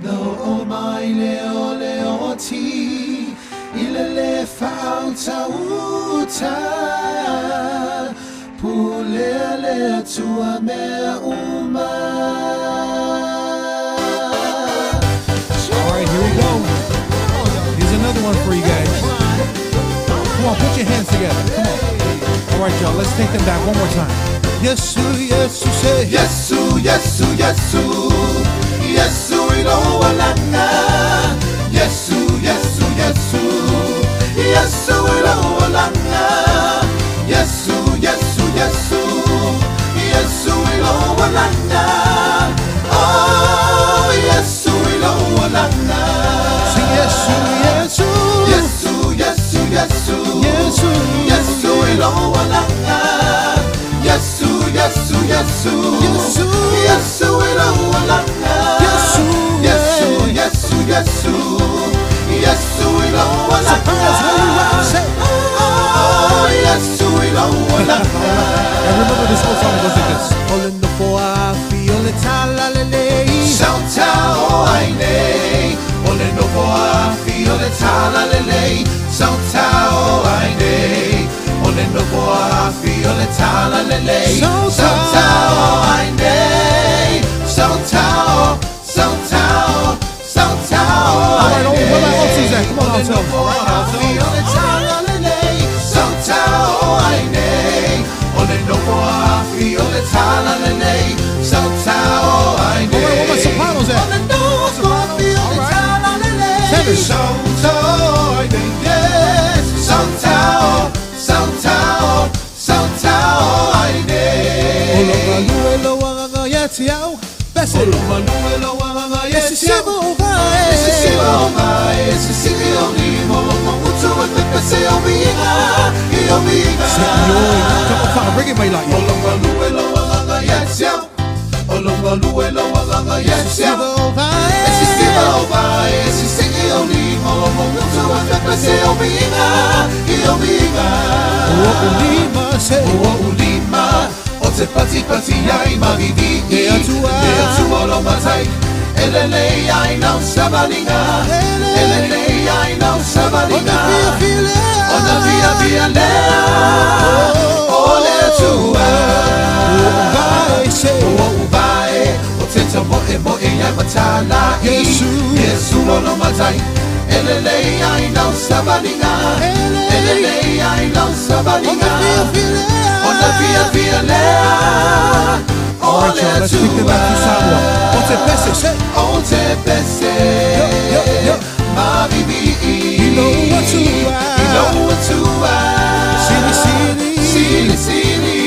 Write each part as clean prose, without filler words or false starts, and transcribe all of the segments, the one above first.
Na oo mai lea o le oti i le lē faautauta, pulea le Atua mea uma. All right, here we go. Here's another one for you guys. Come on, put your hands together. Come on. All right, y'all, let's take them back one more time. Yesu, Yesu, say Yesu, Yesu, Yesu, Yesu i lou olaga. Yesu, Yesu, Yesu, Yesu i lou olaga. Yesu, Yesu, Yesu, Yesu i lou olaga. Oh, Yesu i lou olaga. Sing Yesu, Yesu. Yesu, Yesu, Yesu, Yesu. Yesu i lou olaga. Yesu, Yesu, Yesu, Yesu. Yesu i lou olaga. Yesu. Yesu, Yesu, Yesu, Yesu i lou olaga. Sopranos, where you at? Say. Oh, Yesu i lou olaga. And remember this old song goes like this. O le nofo afi o le talalelei. Sautao ai nei, o le nofo afi o le talalelei. Sautao ai nei, o le nofo afi o le talalelei. Sautao ai nei, sautao, sautao, sautao. All right, oh, where my altos at? Come on, O le alto. nofo afi o le talalelei. Sautao ai nei, o le nofo afi o le talalelei. Sautao ai nei. All right, where my sopranos at? O le nofo afi o le talalelei. Tenors. Sautao ai nei, yes. Sautao, sautao, sautao ai nei. O lou galue lou agaga ia te au. Bese. O lou galue lou agaga E ia te sisiva au. o vae. E sisiva o vae, e sisii ou lima, o lou utu e pepese i ou viiga, i ou viiga. Senhor. Come on, Father, bring it my light. O lou galue lou agaga ia te au. O lou galue lou agaga ia te au. Sisiva o vae. E sisiva o vae, e sisii ou lima, o lou utu e pepese i ou viiga, i ou viiga. O ou lima, say. O ou lima, o te patipati ai ma vivi'i. Le Atua. Le Atua lou matai, e lelei ai lau savaliga. E lelei ai lau savaliga. Ona Ona fiafia lea, o le Atua. Vai, say. O ou vae, o te tamoemoe ai ma tala'i. Yesu. Yesu o lou matai, e lelei ai lau savaliga. E lelei ai lau savaliga. Ona fiafia lea, o All right, le y'all, let's take them back to Samoa. O te pese, say. O te pese, Yo, yo, yo. ma vivi'i. I lou Atua. I lou Atua. Sili, sili. Sili, sili.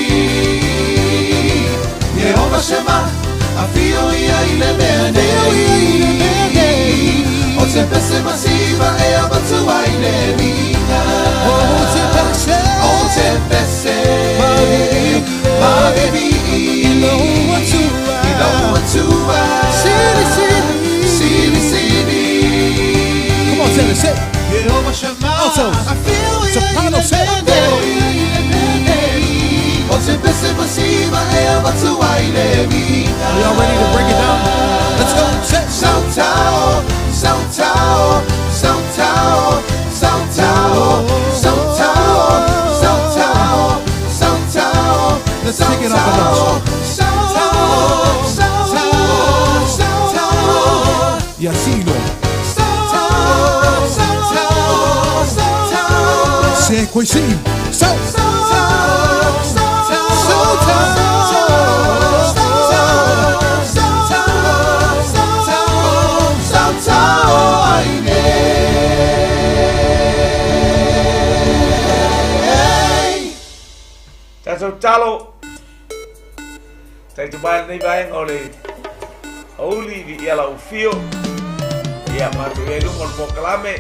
Yehova Shema, afio ia i le mea nei. O te pese masiva e avatu ai le viiga. O te pese. O te pese, Ma vivi'i. ma vivi'i. I lou Atua. I lou Atua. Sili, sili. Sili, sili. Come on, tenor, say. Yehova Shema, Altos. Soprano, say. O te pese masiva e avatu ai le viiga. Are y'all ready to break it down? Let's go. Say. Sautao, sautao, sautao, sautao, sautao, sautao, sautao. Let's take it up a notch. Sautao, sautao, sautao. Yasino. Sautao, sautao, sautao. Se koisi. So. Sautao, sautao, sautao, sautao, sautao, sautao ai nei. Tatou talo tatou mai lenei vaega o le aoauli viia lau afio ia matou i ai luga o le polokalame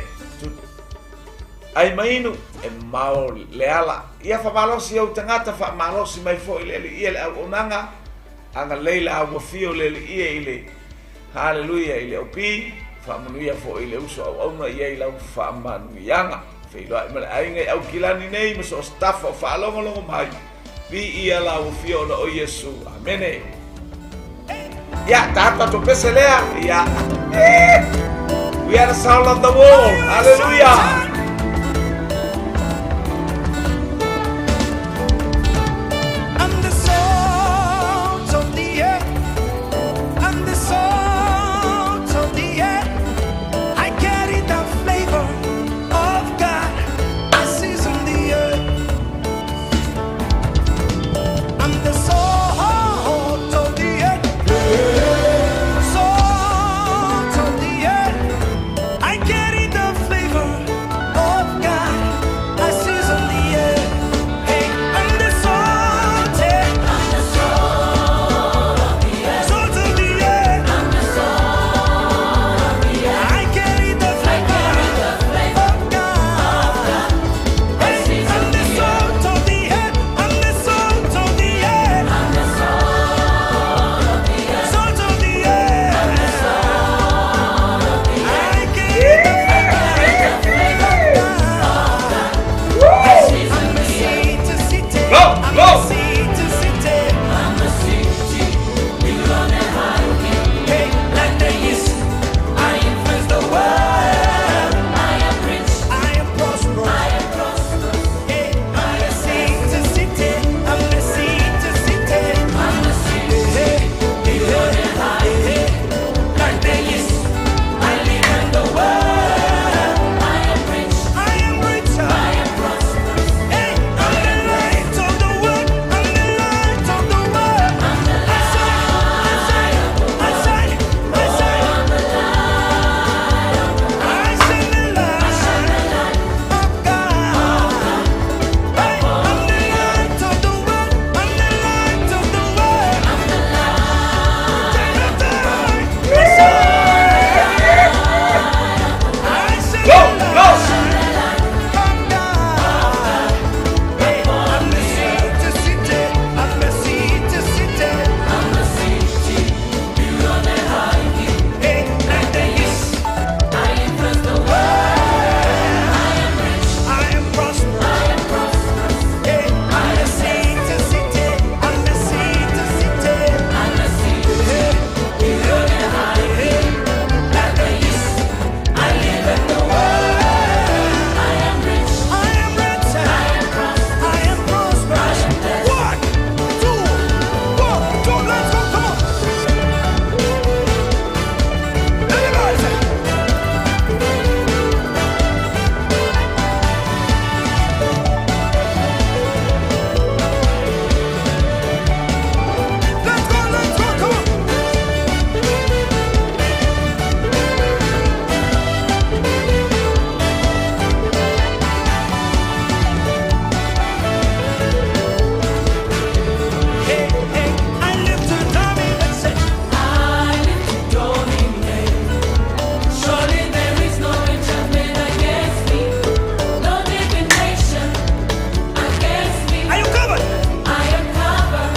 ai mainu e mamao le ala ia faamalosi ou tagata faamalosi mai foi le Alii ia le auaunaga agalelei la au afio le Alii i le haleluia i le aupi faamanuia foi i le uso auauna i ai lau faamanuiaga feiloai ma le aiga i Aukilani nei ma so o se tafa o faalogologo mai viia lau afio ona o Iesu. Amene. Ia, tatou pese lea. Ia. Eh! We are the sound of the world. Hallelujah. I'm the salt of the earth. I'm the salt of the earth. I carry the flavor of God. I season the earth. I'm the salt of the earth. Salt of the earth. I carry the flavor of God. I season the earth. Hey, I'm the salt. yeah. I'm the salt of the earth. Salt of the earth. I'm the salt of the earth. I carry the I carry flavor the flavor of God. I Hey, season I'm the the earth. salt of the earth. I'm the salt of the earth. I'm the salt of the earth. Salt of the earth. I'm the salt of the earth. I carry the Carry the flavor flavor of God. I season I'm the the earth. seed to city. Go, I'm go. the seed to city. I'm the city built on a high hill. Hey, like the yeast, I influence the world. I am rich. I am prosperous. I am prosperous. Hey, I'm the seed to city. I'm the seed to city. I'm the city Hey, built on a high hill. like the yeast, I live in the world. I am rich. I am richer. I am prosperous. Hey, I'm the light of the world. I'm the light of the world. I'm the I shine, I shine, I shine, I shine. I'm the light of the I shine the light of God. Hey, I'm the light of the world. I'm the light of the world. I'm the light. I shine. I shine Go, the go. light of God. Hey, I'm the seed to city. I'm the seed to city. I'm the city built on a high hill. Hey, like the yeast, I influence the world. I am rich. I am prosperous. I am prosperous. Hey, I'm the seed to city. I'm the seed to city. I'm the city built on a high hill. Like the yeast, I live in the world. I am rich. I am rich. I am prosperous. I am prosperous. One, two, one, two. Let's go. Come on. Everybody say. Let's go, let's go, come on. Hey, hey, I live to dominate. Say, I live to dominate. Surely there is no enchantment against me, no divination against me. Are you covered? I am covered.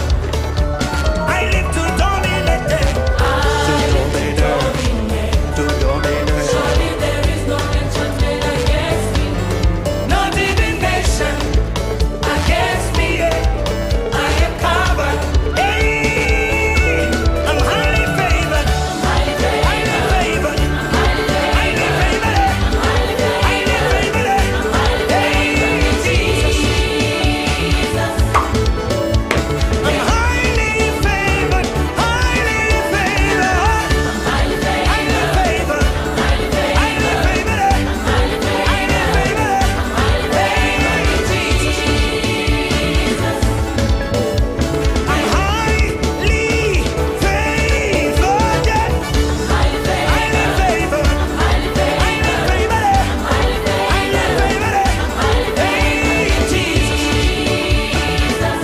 I live to dominate. I live to dominate. To dominate. Surely there is no enchantment against me, No divination against me. I am covered. Hey, I'm highly favored. Highly Highly favored. favored. Highly Highly favored. favored. Highly Highly favored. favored. Highly Hey, favored. Jesus. Jesus. I'm highly favored. Highly favored. Highly Highly favored. favored. Highly Highly favored. favored. Highly Highly favored. favored. Highly Hey, favored. Jesus. Jesus. I'm highly favored. Yeah. Highly Highly favored. favored. Highly Highly favored. favored. Highly Highly favored. favored. Highly Hey, favored. Jesus. Jesus.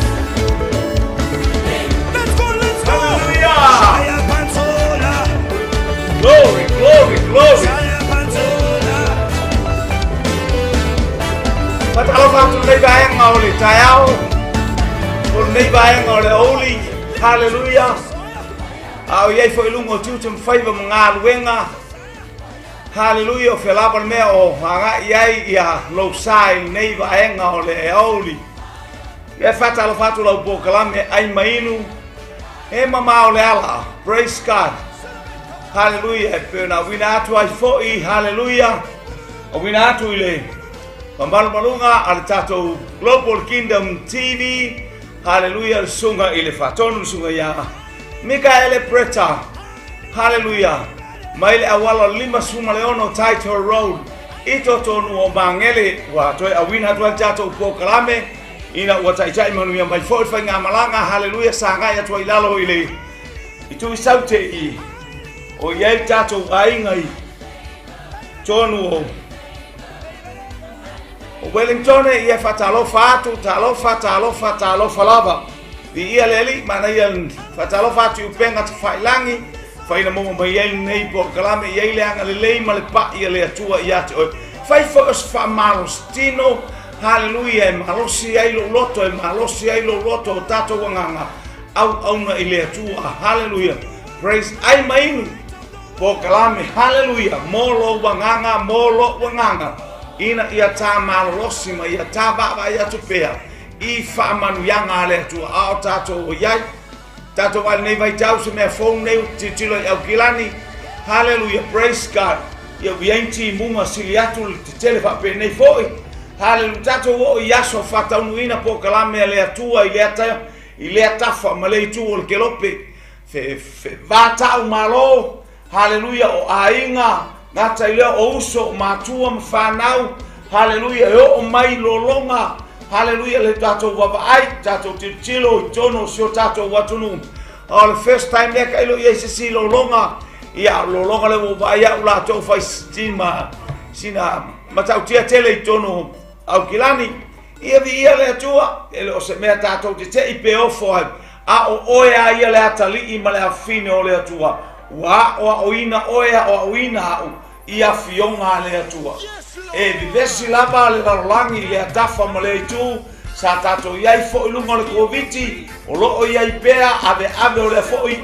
Let's go, let's go. Hallelujah. Shaya Pantola. Glory, glory, glory. Shaya Pantola. Faatalofa atu lenei vaega o le taeao, o lenei vaega o le aoauli. Hallelujah. A o i ai foi i luga o tiute ma faiva ma galuega. Hallelujah. O fea lava le mea o agai ai ia lou sa i lenei vaega o le aoauli. Ia e faatalofa atu lau polokalame ai ma inu. E mamao le ala. Praise God. Hallelujah. E pei ona auina atu ai foi. Hallelujah. Auina atu i le mamalumaluga a le tatou Global Kingdom TV. Hallelujah. Le susuga i le Faatonu, le susuga ia Mikaele Preta. Hallelujah. Mai le auala 56 Title Road i totonu o Magele ua toe auina atu ai le tatou polokalame ina ua taitai manuia mai foi le faigamalaga. Haleluia, sa agai atu ai i lalo i le itu i Saute i o i ai le tatou aiga i tonu o o Wellington ia faatalofa atu, talofa, talofa, talofa lava. Viia le Alii, manaia faatalofa atu i upega tafailangi, faina maua mai ai lenei polokalame, i ai le agalelei ma le pai a le Atua ia te oe. Fai foi o se faamalositino, haleluia, e malosi ai lou loto, e malosi ai lou loto o tatou agaga, auauna i le Atua, haleluia, praise, ai ma inu, polokalame, haleluia, mo lou agaga, mo lou agaga, ina ia tā malolosi ma ia tā vaavaai atu pea i faamanuiaga a le Atua, a o tatou o i ai. Tatou vaai lenei vaitau se mea fou nei ou te tilotilo i Aukilani. Haleluia, praise God. Ia ua i ai ni timuga sili atu le tetele faapenei foi. Haleluia, tatou oo i aso faataunuuina polokalame a le Atua i lea ta, i lea tafa ma lea itu o le kelope. Fe, fe vatau malo, haleluia, o aiga, gata i lea o uso, o matua ma fanau, haleluia, e oo mai lologa, haleluia, le tatou vaavaai, tatou tilotilo i totonu o si o tatou atunuu. O le first time lea ka ilo i ai se isi lologa, ia, lologa le ua vaai au latou fai sima, sina matautia tele i totonu o Aukilani. Ia viia le Atua, e le o se mea tatou te te i pe ofo ai, A o oe a ia le atalii ma le afine o le Atua, ua aʻoaʻoina oe aʻoaʻoina aʻu i afioga a le Atua. E vevesi lava le lalolagi i lea tafa ma lea itu, sa tatou i ai foi i luga o le Koviti, o lo o i ai pea aveave o lea foi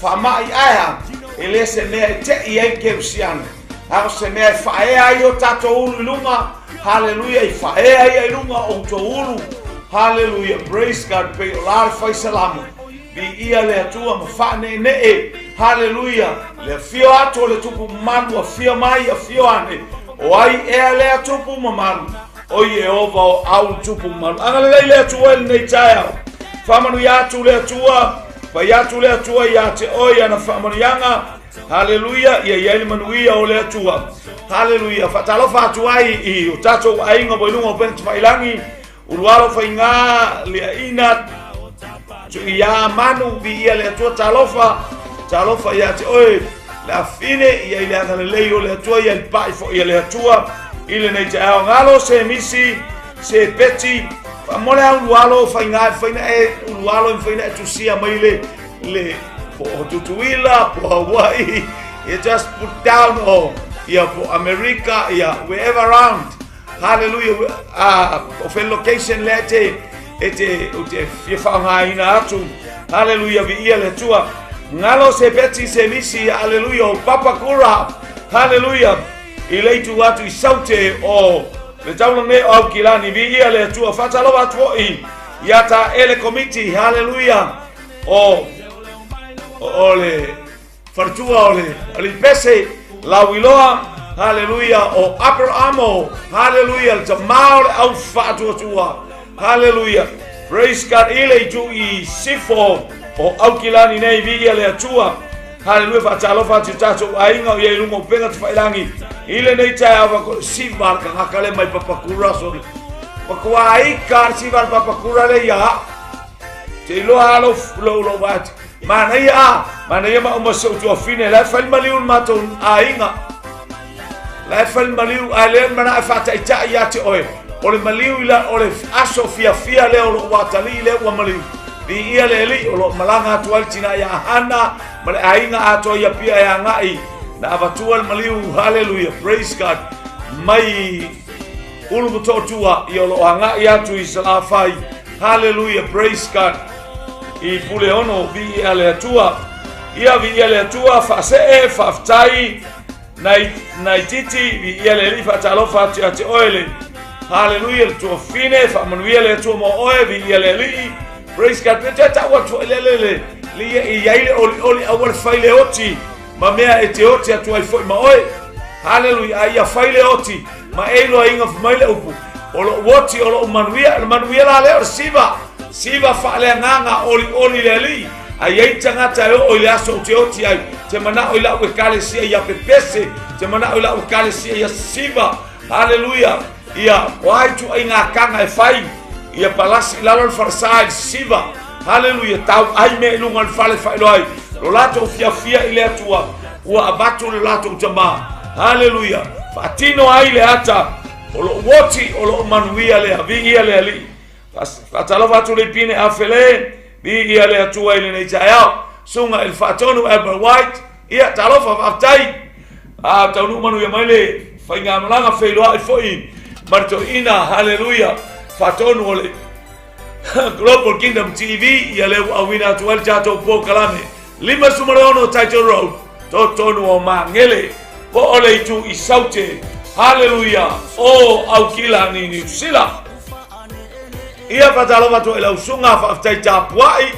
faamai ae e le se mea e te'i ai le kerisiano, a o se mea e faaea ai o tatou ulu i luga. Haleluia, i faaea ia i luga o outou ulu. Haleluia, praise God, pei o la le fai salamo. Viia le Atua ma faaneenee. Haleluia, le afio atu o le tupu mamalu, afio mai, afio ane. O ai ea lea tupu mamalu? O Ieova o au tupu mamalu. Agalelei le Atua i lenei taeao. Faamanuia atu le Atua, fai atu le Atua ia te oe ana faamanuiaga. Haleluia, ia i ai le manuia o le Atua. Haleluia, faatalofa atu ai i o tatou aiga ua i luga o upega tafailagi, Ulualo Faigā, Liaina, Tuiā Manu, viia le Atua, talofa, talofa ia te oe, le afine, ia i le agalelei o le Atua, ia i le pai foi a le Atua, i lenei taeao galo, se misi, se peti, faamole a Ulualo Faigā, e faina e Ulualo, e faina e tusia mai le, le po o Tutuila, po o Hawaii, you just put down o ia po America, ia wherever around. Hallelujah. Ah, o fe location le te e te o te fia whaangaina atu. Hallelujah, vi ia le tua. Ngalo se beti se misi, hallelujah, o Papakura. Hallelujah. I leitu atu i saute o le taula nei o Aukilani, vi ia le Atua. Whatalofa atu oi ia ta ele komiti, hallelujah. O o le faletua o le alipese lauiloa, haleluia, o Aperamo, haleluia, le tamā o le au faatuatua, haleluia, praise God, i le itu i sifo o Aukilani nei, viia le Atua, haleluia, faatalofa atu i tatou aiga o ia i luga o upega tafailangi, i lenei taeao fa ko le siva le kangaka le mai papakura so le pakuaika le siva le papakura le ia Te iloa lou lou lou vaati. Manaia a, manaia ma uma se utu afine, la e fai maliu le matou aiga. La e fai maliu, a le mana e whaataitai ia te oe. O le maliu i la, o le aso fiafia lea o lou atalii lea ua maliu. Vi ia le alii o loo malaga atu ai le tina ia Hana ma le aiga atoa ia pia e agai. Na avatua le maliu, hallelujah, praise God, mai Ulu Motootua, ia o loo agai atu i Salafai. Hallelujah, praise God. I Puleono, viia le Atua. Ia viia le Atua, faasee, faafetai, nai, nai titi, viia le Alii, faatalofa atu ia te oe le. Hallelujah, le tuafine, faamanuia le Atua mo oe, viia le Alii. Praise God. Pe te tau atu le le le. Le ia e i ai le olioli aua le fai le oti ma mea e te oti atu ai foi ma oe. Haleluia, a ia fai le oti ma e iloaina fai mai le upu, o lou oti o lou manuia, o le manuia la lea o le siva, siva faaleagaga olioli le Alii. A i ai tagata e oo i le aso ou te oti ai, te manao i lau ekalesia ia pepese, te manao i lau ekalesia ia siva. Haleluia, ia o a ituaiga kaga e fai, ia palasi i lalo le falesa i le siva. Haleluia, tau ai mea i luga o le fale faailoa ai lo latou fiafia i le Atua ua avatu le latou tamā. Haleluia, faatino ai le ata o lou oti o lou manuia lea. Viia le Alii. Faatalofa atu le ipine afele, viia le Atua i lenei taeao. Suga i le faatonu Albert White, ia talofa faafetai. A taunuu manuia mai le faigamalaga feiloai foi ma le toeaina. Haleluia, faatonu o le Global Kingdom TV, ia lea ua auina atu ai le tatou polokalame 56 Title Road, totonu o Magele, po o le itu i Saute. Haleluia, o Aukilani, Niu Sila. Ia faatalofa atu i lau susuga, faafetai tapuai,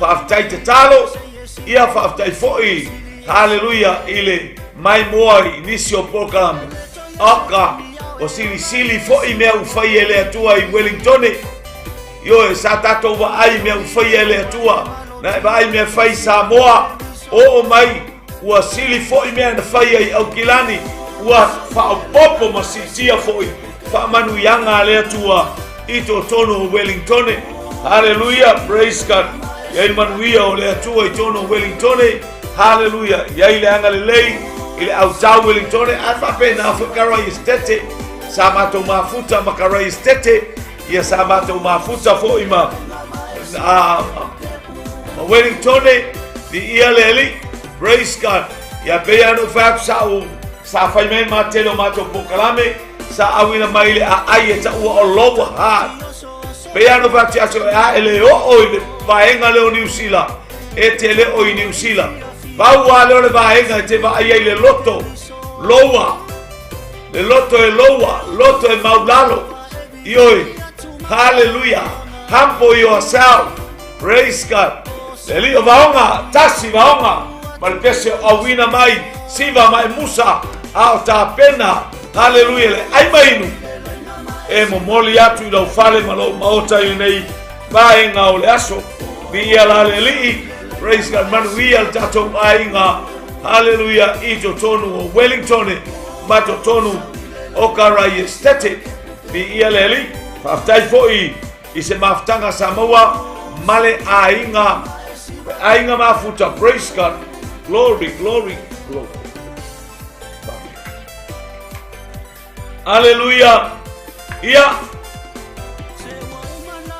faafetai tatalo, ia faafetai foi, haleluia, i le maimoa i nisi o polokalame. Oka, o silisili foi mea ua fai e le Atua i Wellingtone. Ioe, sa tatou vaai mea ua fai e le Atua, na e vaai mea fai i Samoa, oo mai, ua sili foi mea na fai ai Aukilani, ua faaopoopo ma siitia foi faamanuiaga a le Atua i totonu o Wellingtone. Haleluia, praise God. Iai manuia o le Atua i totonu o Wellingtone. Haleluia, iai le agalelei i le autau Wellingtone, ae faapena foi Karai Estate. Sa matou mafuta ma Karai Estate, ia sa matou mafuta foi ma ma Wellingtone, viia le Alii, praise God. Ia pei lava ona ou fai atu sa ou sa fai mai ma tele o matou polokalame, sa auina mai le aai e taua o Lower Hutt. Pei lava ona ou fai atu ia te oe, a e le oo i le vaega lea o Niu Sila, e te le o i Niu Sila. Pau lava lea o le vaega e te vaai ai le loto, lower, le loto e lower, loto e maulalo. Ioe, haleluia, humble yourself, praise God. Le alii o vaoga, tasi vaoga, ma le pese o auina mai, siva ma e musa, a o tapena, haleluia, le ai mainu, e momoli atu i lau fale ma lou maota i lenei vaega o le aso. Viia la le Alii, praise God, manuia le tatou aiga, haleluia, i totonu o Wellington ma totonu o Karai Estate. Viia le Alii, faafetai foi i se mafutaga sa maua ma le aiga, aiga mafuta, praise God, glory, glory, glory. Aleluia. Ia.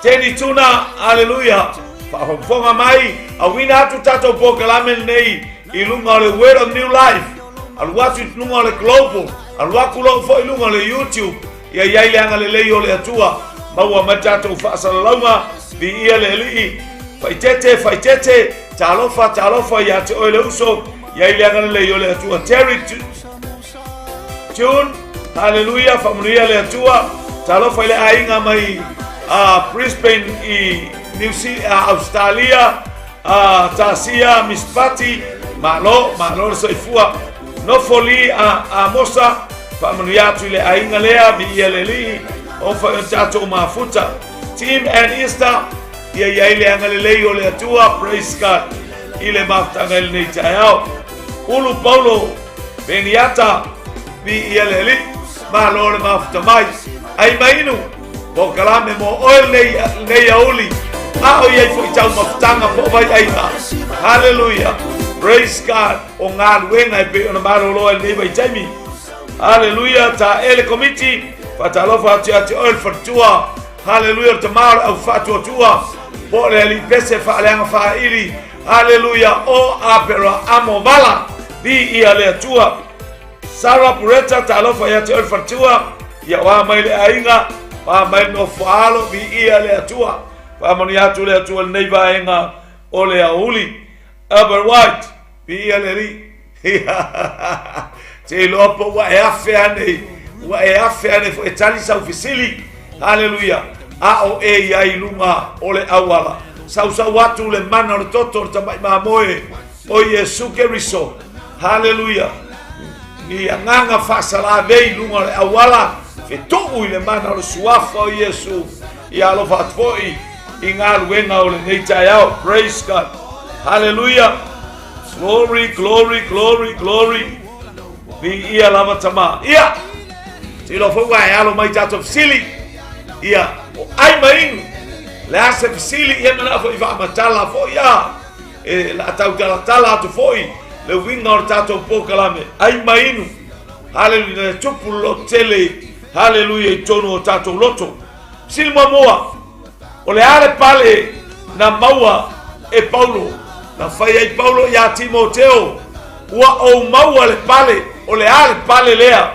Teni tuna, aleluia. Faafogafoga mai, auina atu tatou polokalame lenei i luga o le Word of New Life. Alu atu i luga o le Global, alu atu lou foi i luga o le YouTube. Ia i ai le agalelei o le Atua. Maua mai tatou faasalalauga, viia le Alii. Faaeteete, faaeteete, talofa, talofa ia te oe le uso. Ia i le agalelei o le Atua. Terry June, haleluia, faamanuia le Atua. Talofa i le aiga mai Brisbane i New Zealand, Australia, Tasia, Miss Patti, malo, malo le soifua. Nofo li a Amosa, faamanuia atu i le aiga lea, viia le Alii, o fai o tatou mafuta. Team and Easter, ia i ai le agalelei o le Atua, praise God, i le mafutaga i lenei taeao. Ulu Paulo, Peniata, viia le Alii, malo le mafuta mai. Ai mainu, polokalame mo oe lenei auli, a o i ai foi tau mafutaga po o vaiaiga. Hallelujah, praise God, o galuega e pei ona malolo ai lenei vaitaimi. Hallelujah, ta ele komiti, faatalofa atu ia te oe le faletua. Hallelujah, le tama o le au faatuatua, po o le alii pese faaleaga faaili. Hallelujah, o Apera Amovala, viia le Atua. Sarah Pureta, talofa ia te oe le faletua, ia oa mai le aiga, oa mai le nofoalo, viia le Atua. Faamanuia atu le Atua i lenei vaega o le aoauli. Albert White, viia le Alii. Te iloa po ua e afe ane, ua e afe ane foi e tali sau fesili. Haleluia. A o e i ai i luga o le auala. Sausau atu le mana o le toto o le tamai mamoe o Iesu Keriso. Haleluia. Ni agaga faasalavei i luga o le auala, fetuu i le mana o le suafa o Iesu. Ia alofa atu foi i galuega o lenei taeao. Praise God. Haleluia. Glory, glory, glory, glory. Viia lava Tama. Ia, tilo foi ua e alo mai tatou fesili. Ia, o ai ma inu. Le a se fesili, ia manao foi faamatala foi ia. E la tautalatala atu foi le uiga o le tatou polokalame. Ai ma inu. Haleluia, le tupu le lototele. Haleluia i totonu o tatou loto. Fesili muamua, o le a le pale na maua e Paulo? Na fai ai Paulo iā Timoteo, Ua ou maua le pale, o le a le pale lea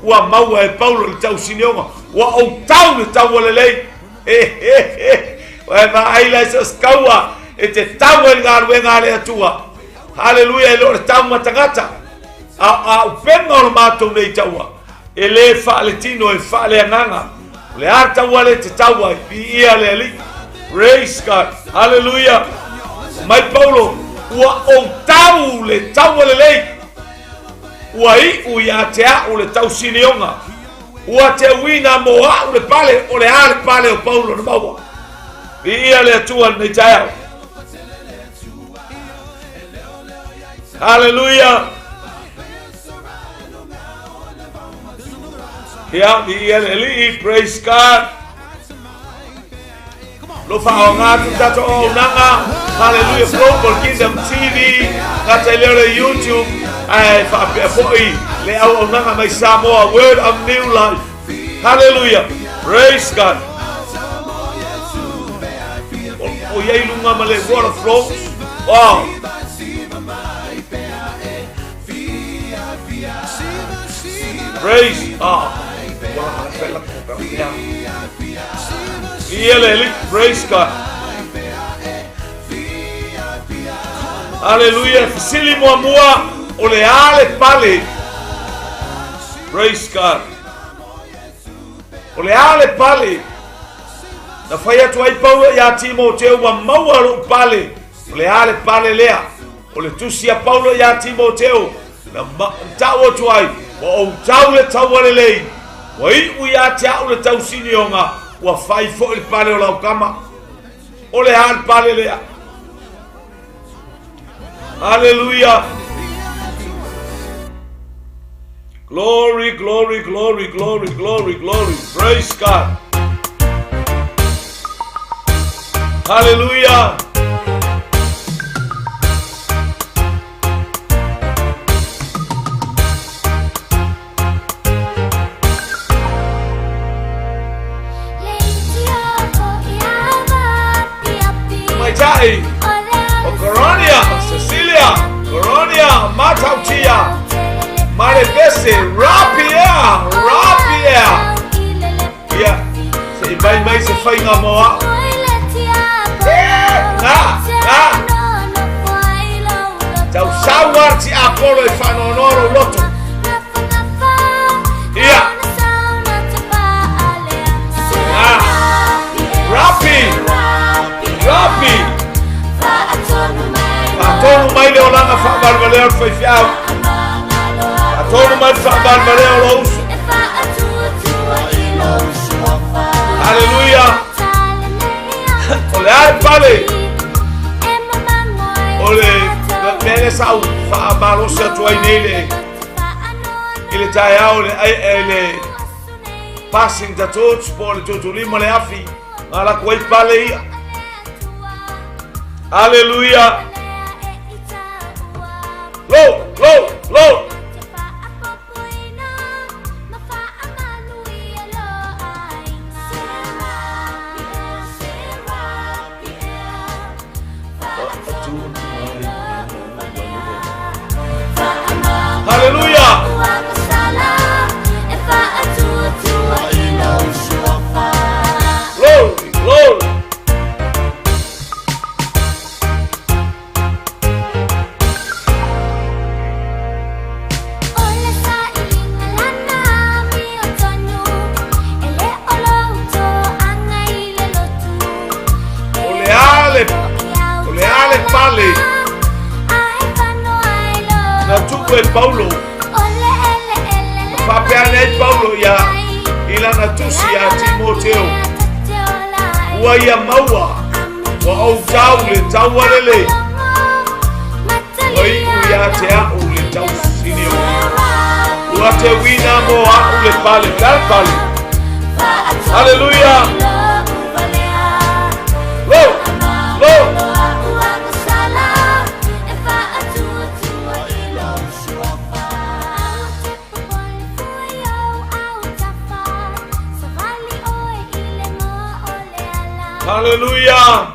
ua maua e Paulo i le tausinioga? Ua ou tau le taua lelei. Ua e vaai la i so o se taua e te tau ai le galuega a le Atua. Haleluia, e le o le tau ma tagata, a o a upega o le matou nei taua, e le faaletino, e faaleagaga. O le a le taua lea e te tau ai? Viia le Alii. Praise God. Haleluia. Mai Paulo, ua ou tau le taua lelei. Ua iu ia te au le tausinioga. Ua teuina mo au le pale, o le a le pale o Paulo na maua. Viia le Atua lenei taeao. Haleluia. Ia, viia le Alii, praise God. Lo whaonga atu tatou auaunaga, Hallelujah Global Kingdom TV, gata i lea o le YouTube, ae faapea foi le auaunaga mai Samoa, Word of New Life. Hallelujah, praise God. O iai lunga ma le water flows. Wow. Praise God. Ia le Alii. Praise God. Hallelujah. Fesili muamua o le a le pale. Praise God. O le a le pale. Na fai atu ai Paulo iā Timoteo ua maua lou pale. O le a le pale lea? O le tusi a Paulo iā Timoteo, na tau atu ai, ua ou tau le taua lelei, ua iu ia te au le tausinioga, ua fai foi le pale o lau kama. O le a le pale lea? Hallelujah. Glory, glory, glory, glory, glory, glory. Praise God. Hallelujah. Maitai o Coronia, Cecilia, Coronia, Matautia, Marepese, Rapia, Rapia. Ia, se i mai mai se whainga mō au. Ngā, ngā. Tau sau ar ti Apollo e whanonoa rou loto. Ia. Ngā. Rapi. Rapi. Faatonu mai le olaga faavalevalea o le faifeau. Faatonu mai le faavalevalea o lou uso. Haleluia. O le a le pale? O le mea lea sa ou faamalosi atu ai nei le i le taeao le ai le passing the torch po o le tuutuulima le afi na lako ai pale ia. Haleluia. Lo, lo, lo. Hallelujah. Glory, glory. O le a le atu e Paulo. Na faapea ane ai Paulo ia i lana tusi ia Timoteo. Ua ia maua, ua ou tau le taua lelei. Ua iu ia te a'u le tausini o. Ua teuina mo a'u le pale, le a le pale? Haleluia! Glory! Glory! Haleluia!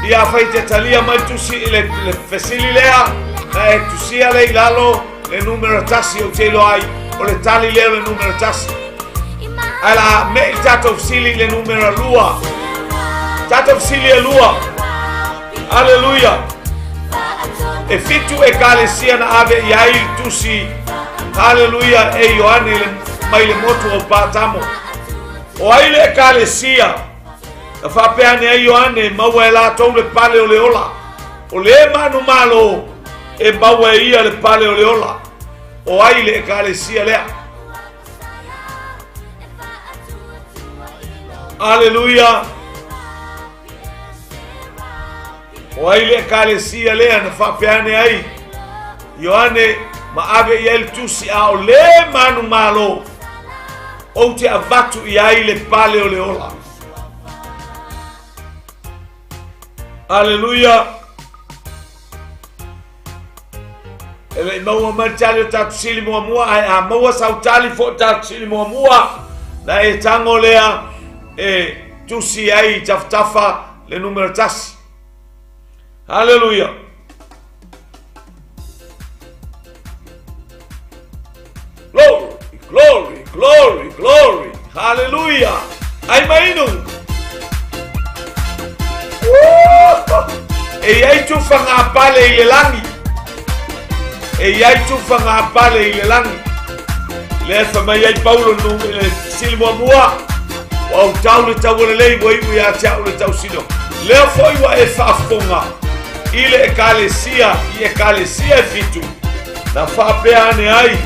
Ia afai te talia mai tusi i le, le fesili lea, na e tusia le i lalo le numera tasi ou te iloa ai, o le tali lea o le numera tasi. Ae la me i tatou fesili i le numera lua. Tatou fesili e lua. Aleluia! E fitu ekalesia na ave i ai le tusi. Haleluia! E Ioane le, mai le motu o Patamo. O ai le ekalesia na faapea ane ai Ioane maua e latou le pale o le ola. O le manumalo e maua e ia le pale o le ola. O ai le ekalesia lea? Aleluia! O ai le ekalesia lea na faapea ane ai Ioane ma ave i ai le tusi a o le manumalo ou te avatu i ai le pale o le ola. Aleluia! E le i maua mai le tali o tatou sili muamua, ae a maua sau tali foi tatou sili muamua, na e tago lea e tusi ai i tafatafa le numera tasi. Haleluia! Glory, glory, glory, glory. Haleluia! Ai mainu! E i ai tufaga a pale i le lagi. E i ai tufaga a pale i le lagi. Lea e mai ai Paulo nu i le sili muamua. Ua ou tau le taua lelei ua iu ia te a'u le tausino. Lea foi ua e faafofoga i le ekalesia, i ekalesia e fitu. Na faapea ane ai,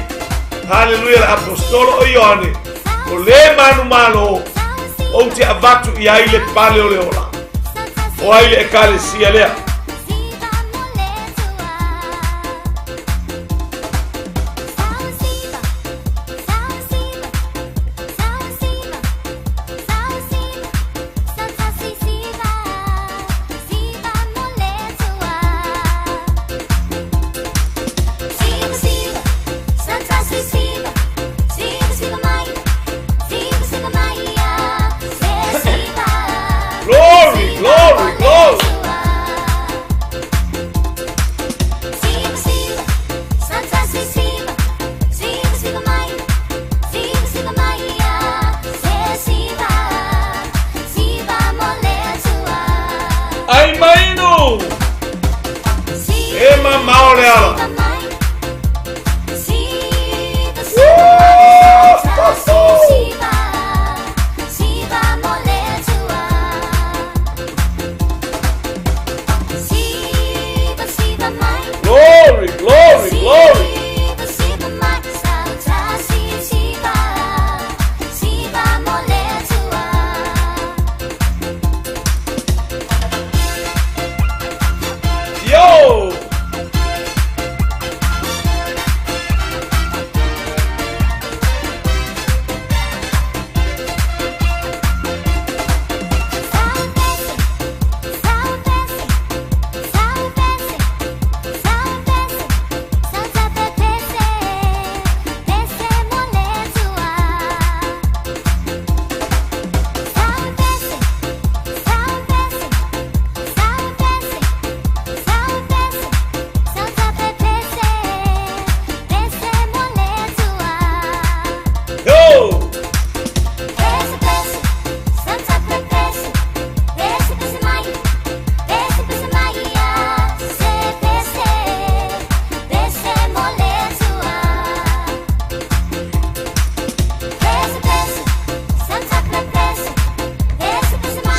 haleluia, le apostolo o Ioane, o le manumalo ou te avatu i ai le pale o le ola. O ai le ekalesia lea? Glory, glory, glory.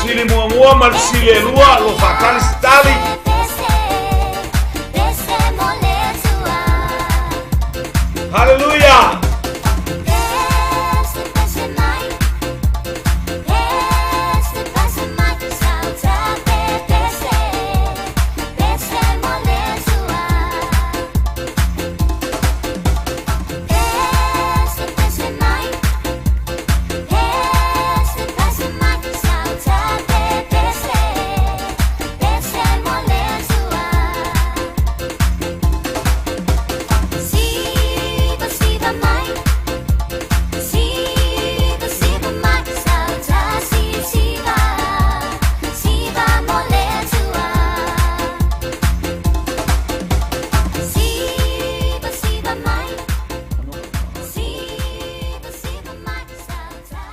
Fesili muamua ma le fesili e lua, o lo o faatali se tali. Haleluia!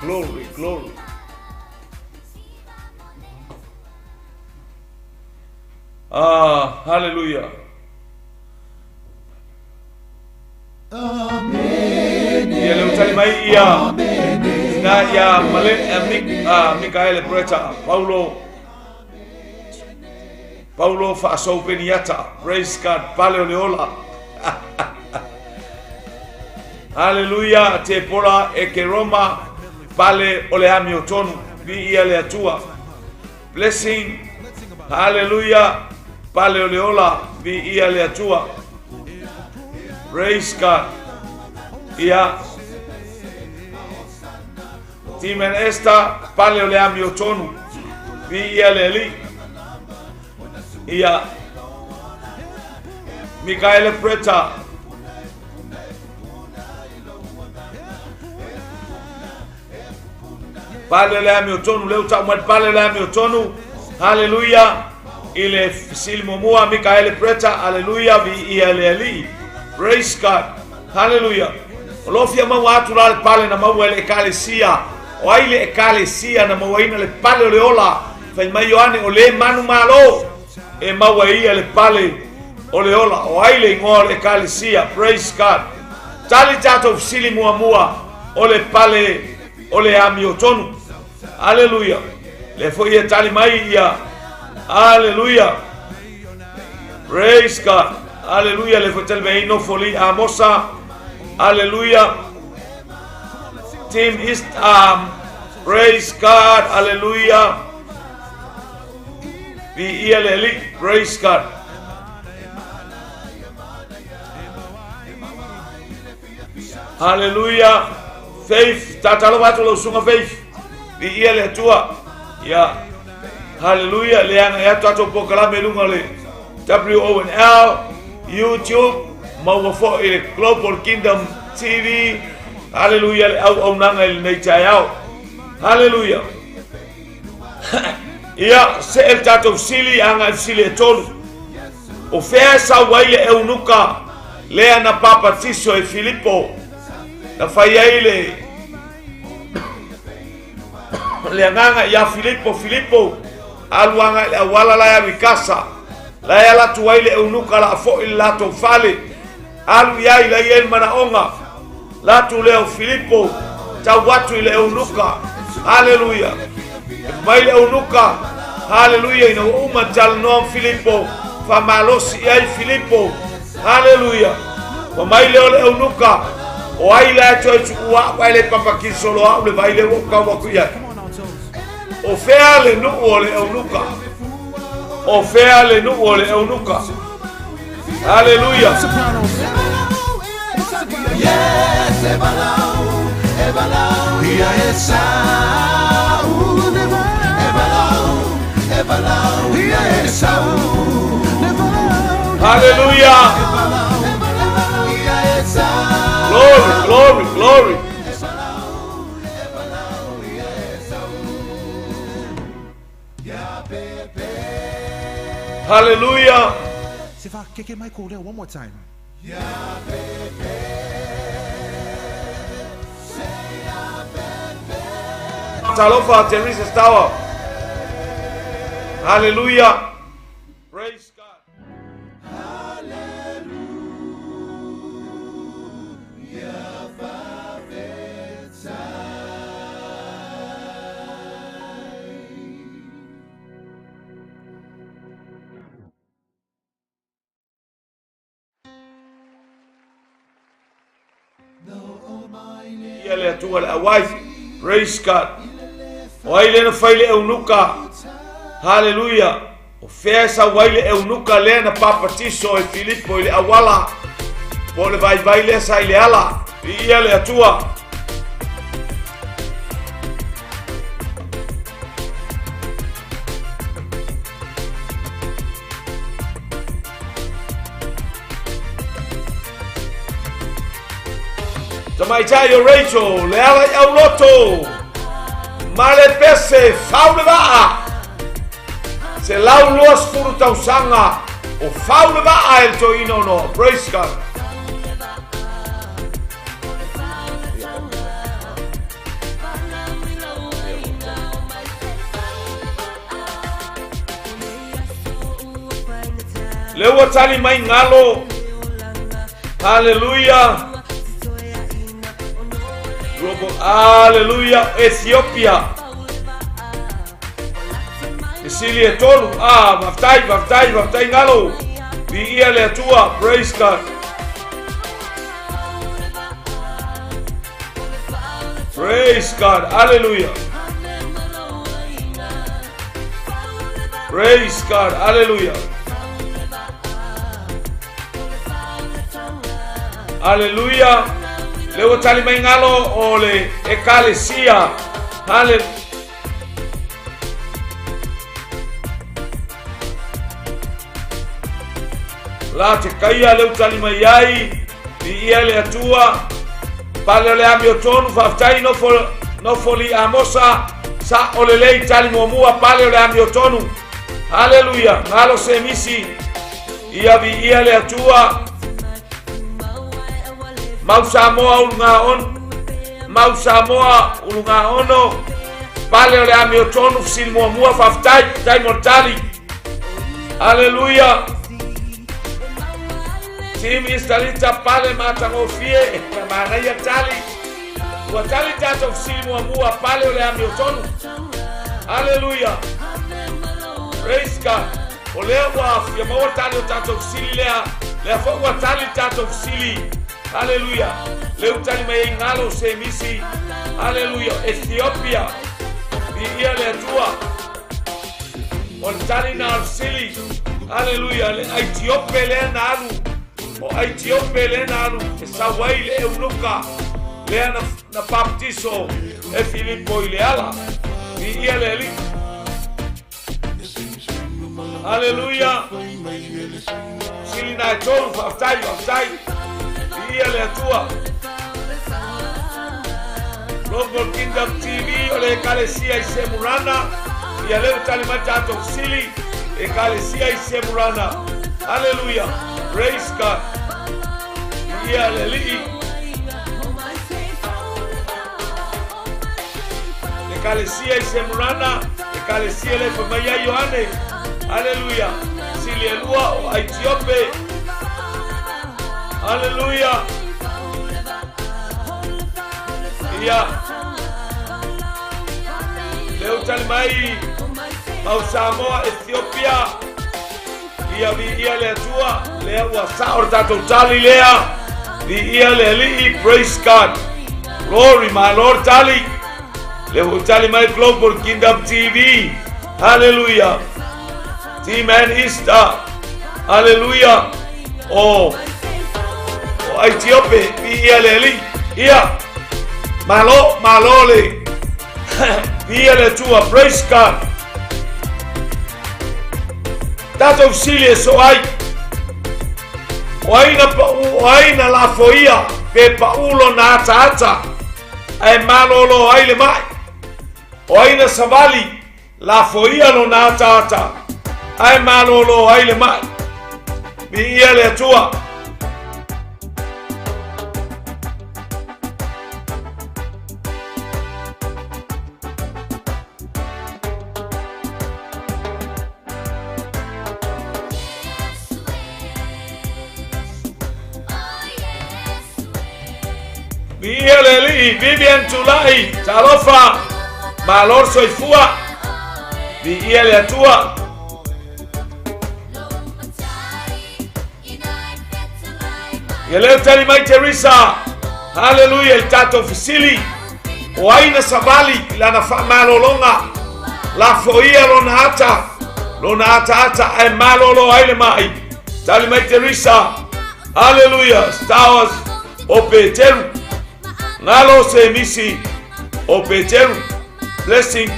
Glory, glory. Ah, hallelujah. Amen. Ia le utali mai ia. Na ia male Mikaele Preta Paulo Paulo Faasoupeniata. Praise God. Pale o le ola. Hallelujah. Te pola e ke Roma. Pale o le amio tonu. Vi ia le atua. Blessing. Hallelujah. Pale o le ola. Vi ia le atua. Praise God. Ia. Timen Esta. Pale o le amio tonu. Vi ia le ali. Ia. Mikaele Preta. Pale le amio tonu, leu tau mai pale le amio tonu. Hallelujah. I le fesili muamua Mikaele Preta. Hallelujah. Vi ia le alii. Praise God. Hallelujah. O lo fia maua atu la le pale na maua e le ekalesia. O ai le ekalesia na mauaina le pale o le ola. Fai mai Ioane o le manu malo e maua e ia le pale o le ola. O ai le igoa o le ekalesia. Praise God. Tali tatou fesili muamua o le pale o le amio tonu. Hallelujah. Le foi e tali mai ia. Hallelujah. Praise God. Hallelujah. Le foi tali mai no foli Amosa. Hallelujah. Team East Arm. Praise God. Hallelujah. Vi ia le ali. Praise God. Hallelujah. Faith. Tatalo atu lau susuga Faith. Vi ia le Atua. Ia. Hallelujah. Le aga e atu tatou polokalame i luga o le WONL, YouTube, maua foi i le Global Kingdom TV. Hallelujah. Le auaunaga i lenei taeao. Hallelujah. Ia, see le tatou fesili, aga i fesili e tolu. O fea e sau ai le eunuka lea na papatiso e Filipo, na fai ai le le agaga ia Filipo, Filipo, alu aga i le auala la e alu i Kasa, la e ala atu ai le eunuka la fo'i i le latou fale, alu i ai la i ai le manaoga, la atu lea o Filipo, tau atu i le eunuka, haleluia, e mai le eunuka, haleluia, ina ua uma talanoa ma Filipo, faamalosi i ai Filipo, haleluia, ua mai lea o le eunuka, o ai la e toe tuua au ae le papatisolo au le vai lea ua ou tau atu i ai. O fea le nuu o le eunuka? O fea le nuu o le eunuka? Haleluia. Yes, e valau, e valau, ia Esau. E valau, e valau, ia Esau. Haleluia. E valau, e valau, ia Esau. Glory, glory, glory. E valau, e valau, ia Esau. Ia pepe. Haleluia. Se whakakeke mai kou reo one more time. Ia pepe. Se ia pepe. Talofa, Teresa Stower. Haleluia. Praise God. Hallelujah, fa'afetai. Ia le Atua le auai. Praise God. O ai lea na fai le eunuka? Haleluia. O fea e sau ai le eunuka lea na papatiso e Filipo i le auala? Po o le vaivai lea sa i le ala. Viia le Atua. Tamaitai o Rachel, le ala i auloto, ma le pese, fau le vaa. 120 tausaga o fau le vaa e le toeaina o Noa. Praise God. Le ua tali mai galo. Haleluia. Haleluia. Ethiopia. Fesili e tolu. Ah, faafetai, faafetai, faafetai galo. Viia le Atua. Praise God. Praise God. Hallelujah. Praise God. Hallelujah. Hallelujah. Le ua tali mai galo o le ekalesia. Hallelujah. La te kaia le utali mai ai, viia le Atua, pale o le amiotonu, faafetai nofo, nofo li Amosa, sa o lelei tali muamua, pale o le amiotonu. Haleluia, galo se misi, ia viia le Atua, mau Samoa uluga ono, mau Samoa uluga ono, pale o le amiotonu, fesili muamua, faafetai, faafetai mo le tali. Aleluia. Team Istalita pale matagofie na manaia tali. Ua tali tatou fesili muamua pale o le amiotonu. Aleluia. Praise God. O lea ua fia maua tali o tatou fesili lea. Lea foi ua tali tatou fesili. Aleluia. Leu tali mai ai galo se misi. Aleluia. Ethiopia. Viia le Atua. O le tali na o le fesili. Aleluia. Le Aitiope lea na alu. O Aitiope lea na alu e sau ai le eunuka lea na, na baptiso e Filipo i le ala. Viia le Alii. Aleluia. Sili na e tolu, faafetai, faafetai. Viia le Atua. Global Kingdom TV o le Ekalesia i Semurana. Ia leu tali mai tatou fesili. Ekalesia i Semurana. Hallelujah. Praise God. Ia le Alii. Ekalesia i Semurana. Ekalesia le fai mai ai Ioane. Hallelujah. Sili e lua o Aitiope. Hallelujah. Ia. Leu tali mai mau Samoa, Ethiopia. Ia viia le Atua, lea ua sao le tatou tali lea. Viia le Alii, praise God. Glory, my Lord tali. Le ua tali mai Global Kingdom TV. Hallelujah. Team and Easter. Hallelujah. O o Aitiope, viia le Alii. Ia. Malo, malo le. Viia le Atua, praise God. Tatou fesili e so ai. O ai na pau, o ai na lafoia pe pau lona ataata ae malolo ai le mai. O ai na savali lafoia lona ataata ae malolo ai le mai. Viia le Atua. Viia le Alii, Vivian Tulai, talofa, malo le soifua, viia le Atua. Ia leo tali mai Teresa, Haleluia i le tatou fesili, o ai na savali i lana faamalologa? Lafoia lona ata, lona ataata ae malolo ai le mai. Tali mai Teresa. Haleluia, Stars o Peteru. Galo se misi o Peteru. Blessing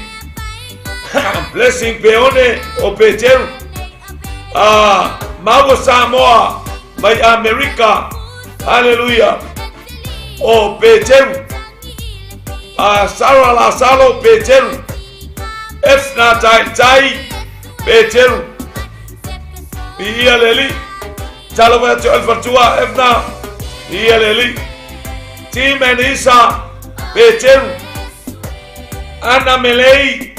Blessing Peone o Peteru. Ah, maua Samoa mai Amerika. Haleluia. O Peteru. Ah, Sarah Lasalo Peteru. Efna Taitai Peteru. Ia le alii. Talofa ia te oe le faletua Efna. Ia le alii. Tim and Isa Peteru. Ana Melei.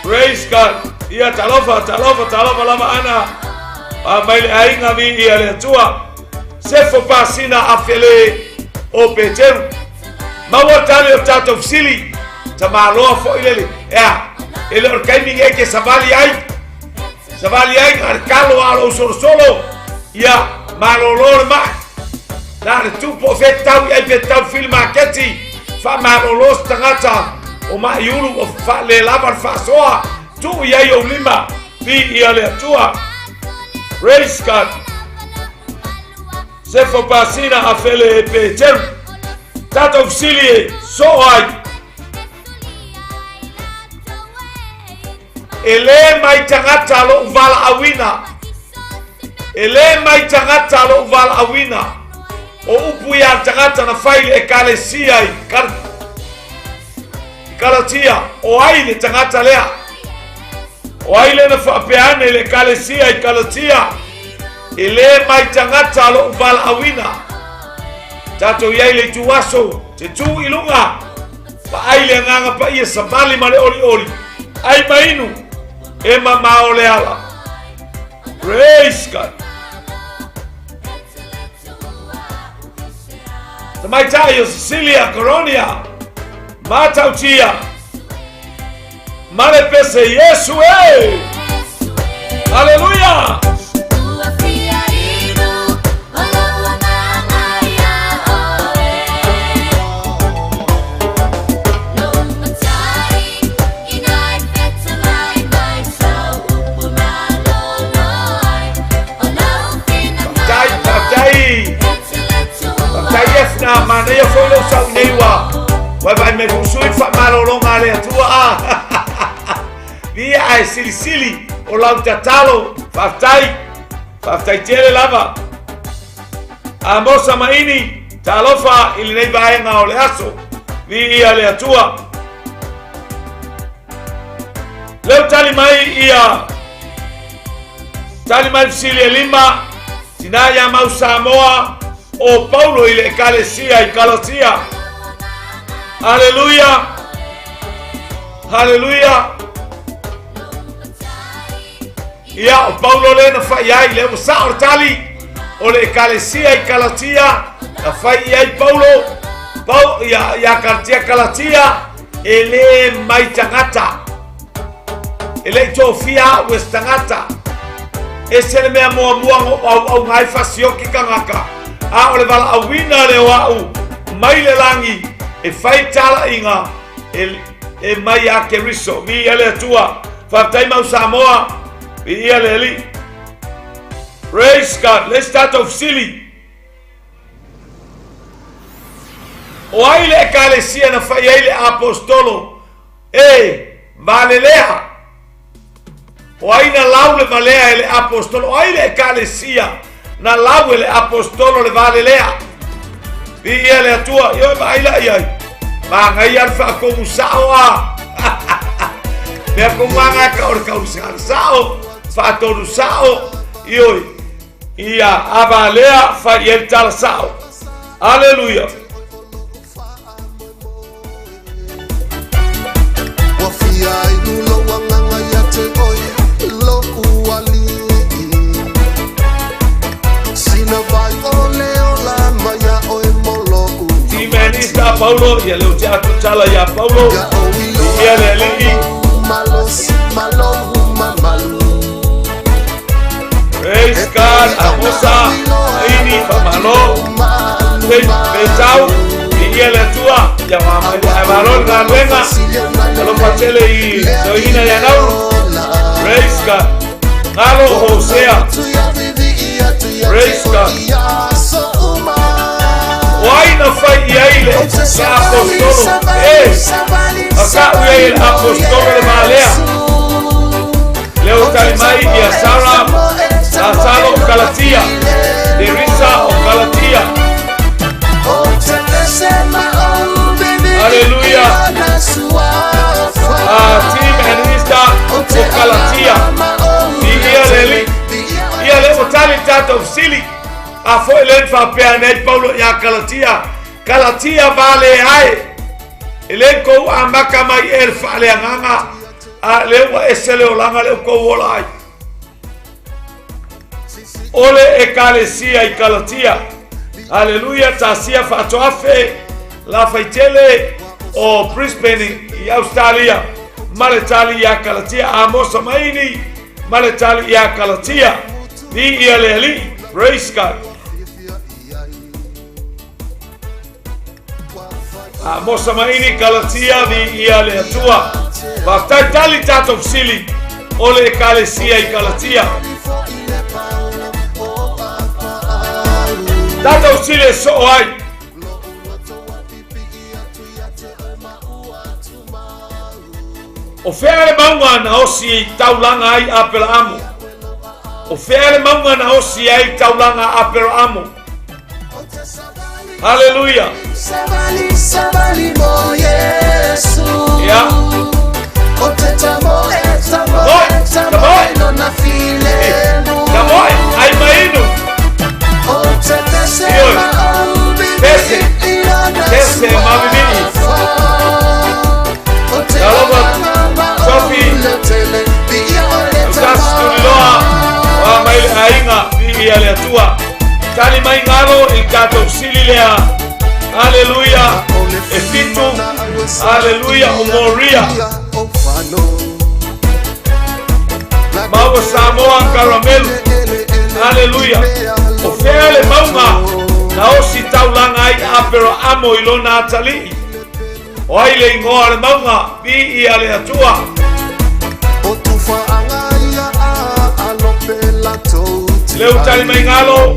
Praise God. Ia talofa, talofa, talofa lava Ana. A mai le aiga vi ia le Atua. Sefo pasina a fele o Peteru. Maua tali o tatou fesili. Tamaloa foi lele. Ea, e le o le taimi nei ke savali ai. Savali ai na le kalo a lou solosolo. Ia, malolo le mai. Na le tupu o fe tau i ai pe tau fili maketi. Faamalolo se tagata o Maiulu o faalelava le faasoa. Tuu i ai ou lima. Viia le Atua. Praise God. Sefo pasina a fele e Peteru. Tatou fesili e soo ai. E lē mai tagata loʻu valaauina. E lē mai tagata loʻu valaauina. O upu ia a tagata na fai i le Ekalesia i Kal Kalatia, o ai le tagata lea? O ai lea na faapea ane i le Ekalesia i Kalatia? E lē mai tagata loʻu valaauina. Tatou i ai i le ituaso, te tū i luga. Vaai le Agaga Paia savali ma le olioli, ai ma inu, e mamao le ala. Praise God. Tamaitai o Cecilia Coronia, Matautia, ma le pese Iesu e! Haleluia! Faafetai, faafetai. Faafetai Efna, manaia foi lou sau nei ua vaivai mai usui faamalologa a le Atua a. Via ae silisili o lau tatalo. Faafetai, faafetai tele lava. Amosa Maini, talofa i lenei vaega o le aso. Viia le Atua. Leu tali mai ia tali mai fesili e lima tina ia mau Samoa o Paulo i le ekalesia i Kalatia. Haleluia. Haleluia. Ia, o Paulo lea na fai ai, lea ua sao le tali, o le ekalesia i Kalatia, na fai i ai Paulo, Pau, ia, ia Kalatia, Kalatia, e lē mai tagata. E le i tofia au e se tagata. Ese le mea muamua na ou auauga ai fasioki tagata, a o le valaauina lea o au mai le lagi e fai talaiga e, e mai ia Keriso. Viia le Atua. Faafetai mau Samoa. Viia le Alii. Praise God. Le isi tatou fesili. O ai le ekalesia na fai ai le apostolo e valelea? O ai na lau le valea e le apostolo? O ai le ekalesia na lau e le apostolo le valelea? Viia le Atua, ioe vaai la i ai. Magaia le faatomu sao a. Mea komaga ka o le kaulisana sao, faatonu sao, ioe. Ia avalea fai i ai le tala sao. Aleluia. Ua fia inu lou agaga ia te oe lo'u alii Sina vai ole ola mai ia oe mo lo'u Timenista Paulo, ia leo te atu tala ia Paulo. Ia ou iloa Ia le alii. Malosi ma lou mamalu Praise God, Amosa, Aini, Famalo. Malu. Petau, viia le Atua, ia ae malo le galuega. Alofa tele i toeaina ia Nauru. Praise God. Galo Hosea. Praise God. O ai na fai i ai le apostolo? E, aka'u i ai le apostolo le valea. Le o tali mai ia Sara Lasalo o Kalatia, Teresa o Kalatia. Haleluia. Tim and Ista o Kalatia. Viia le Alii. Ia le ua tali le tatou fesili. A foi le faapea nei Paulo ia Kalatia, Kalatia vale ai. E le kou amaka mai e le faaleagaga, a le ua ese le olaga le kou ola ai. O le ekalesia i Kalatia. Haleluia, tasia faatoafe la faitele o Brisbane i Australia. Ma le tali ia Kalatia, Amosa Maini, ma le tali ia Kalatia. Viia le Alii. Praise God. Amosa Maini, Kalatia, viia le Atua. Faafetai tali tatou fesili o le ekalesia i Kalatia. Tatou fesili e soo ai. O fea le mauga na osi i taulaga ai Aperaamo? O fea le mauga na osi ai taulaga Aperaamo? Haleluia. Ia. Tamoe, tamoe, ai mainu. Ioe. Pese, pese mavivii. Talofa, Sofi, Lucas Tuliloa, wa mai le aiga, viia le Atua. Tali mai galo i le tatou sili lea. Haleluia. E fitu. Haleluia o Moria. Maua Samoa Karamelu. Haleluia. O fea le mauga na osi taulaga ai Aperaamo i lona atalii? O ai le igoa o le mauga? Viia le Atua. Leu tali mai galo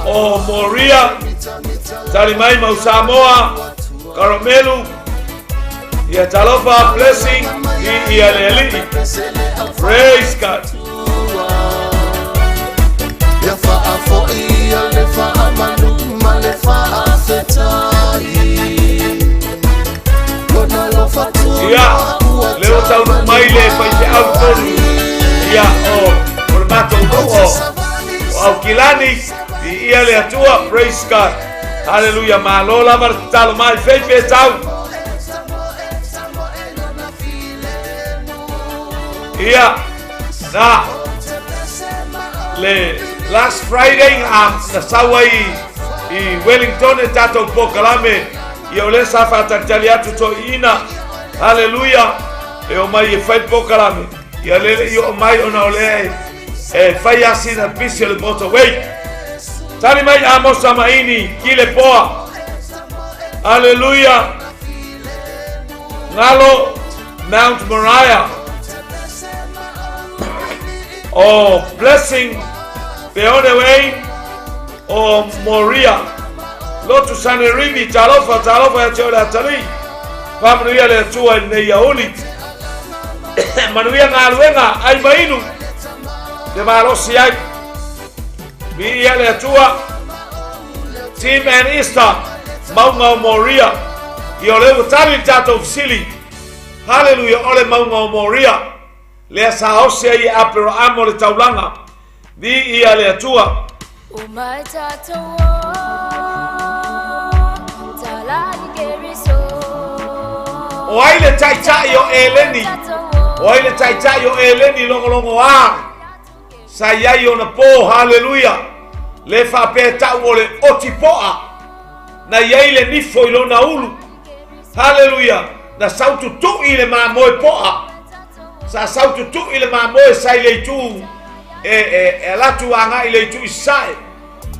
o Moria, tali mai mau Samoa, Karamelu, ia talofa blessing, viia le Alii. Praise God. Ia faafoia le faamanu ma le faafetai. Lona alofa Ia, le ua taunuu mai le faifeau tonu. Ia, o, o le matou nuu o, o Aukilani, viia le Atua, praise God. Haleluia, malo lava le tatalo mai, fei pe tau. Ia, na, le last Friday na, na sau ai i Wellington e tatou pokalame. Ia o lea sa faatalitali atu toeaiina. Haleluia, e omai e fai le pokalame. Ia le le i oo mai ona o lea e, e fai asina pisi o le motorway. Tali mai Amosa Maini, Kile Poa. Haleluia. Galo Mount Moriah. O Blessing Peone Wayne o Moria. Lotu Sanerivi, talofa, talofa ia te oe le atalii. Faamanuia le Atua i lenei aouli. Manuia galuega, ai ma inu, te malosi ai. Viia le Atua. Tim and Easter, mauga o Moria. Ia o lea ua tali le tatou fesili. Haleluia, o le mauga o Moria. Lea sa osi ai e Aperaamo le taulaga. Viia le Atua. O ai le taitai o Eleni? O ai le taitai o Eleni logologoā? Sa i ai ona po, haleluia, le faapea e ta'u o le oti po'a, na i ai le nifo i lona ulu, haleluia, na sau tutu'i le mamoe po'a, sa sau tutu'i le mamoe sa i le itu e, e, e alatu aga'i le itu i sasae.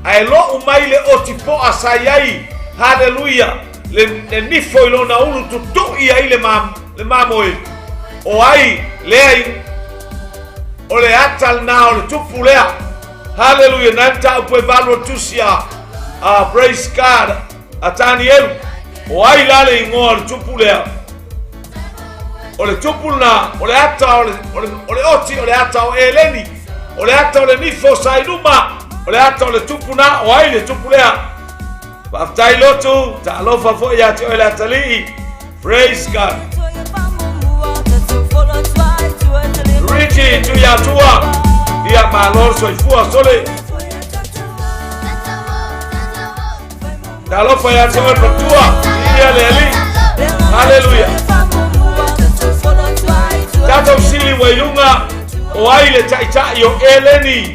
Ae lo'u mai le oti po'a sa i ai, haleluia, le, le nifo i lona ulu tutu'i ai le, ma, le mamoe. O ai lea i, o le ata lena o le tupu lea. Haleluia, na mataupu e valu o tusi a, a praise God, a Tanielu. O ai la le igoa o le tupu lea? O le tupu lena, o le ata o le, o le, o le oti, o le ata o Eleni, o le ata o le nifo sa i luma, o le ata o le tupu na, o ai le tupu lea? Faafetai lotu, taalofa foi ia te oe le atalii. Praise God. Richie Tuiatua, ia malo le soifua sole. Talofa ia te oe matua, ia le alii. Haleluia. Tatou sili ua i luga o ai le taitai o Eleni.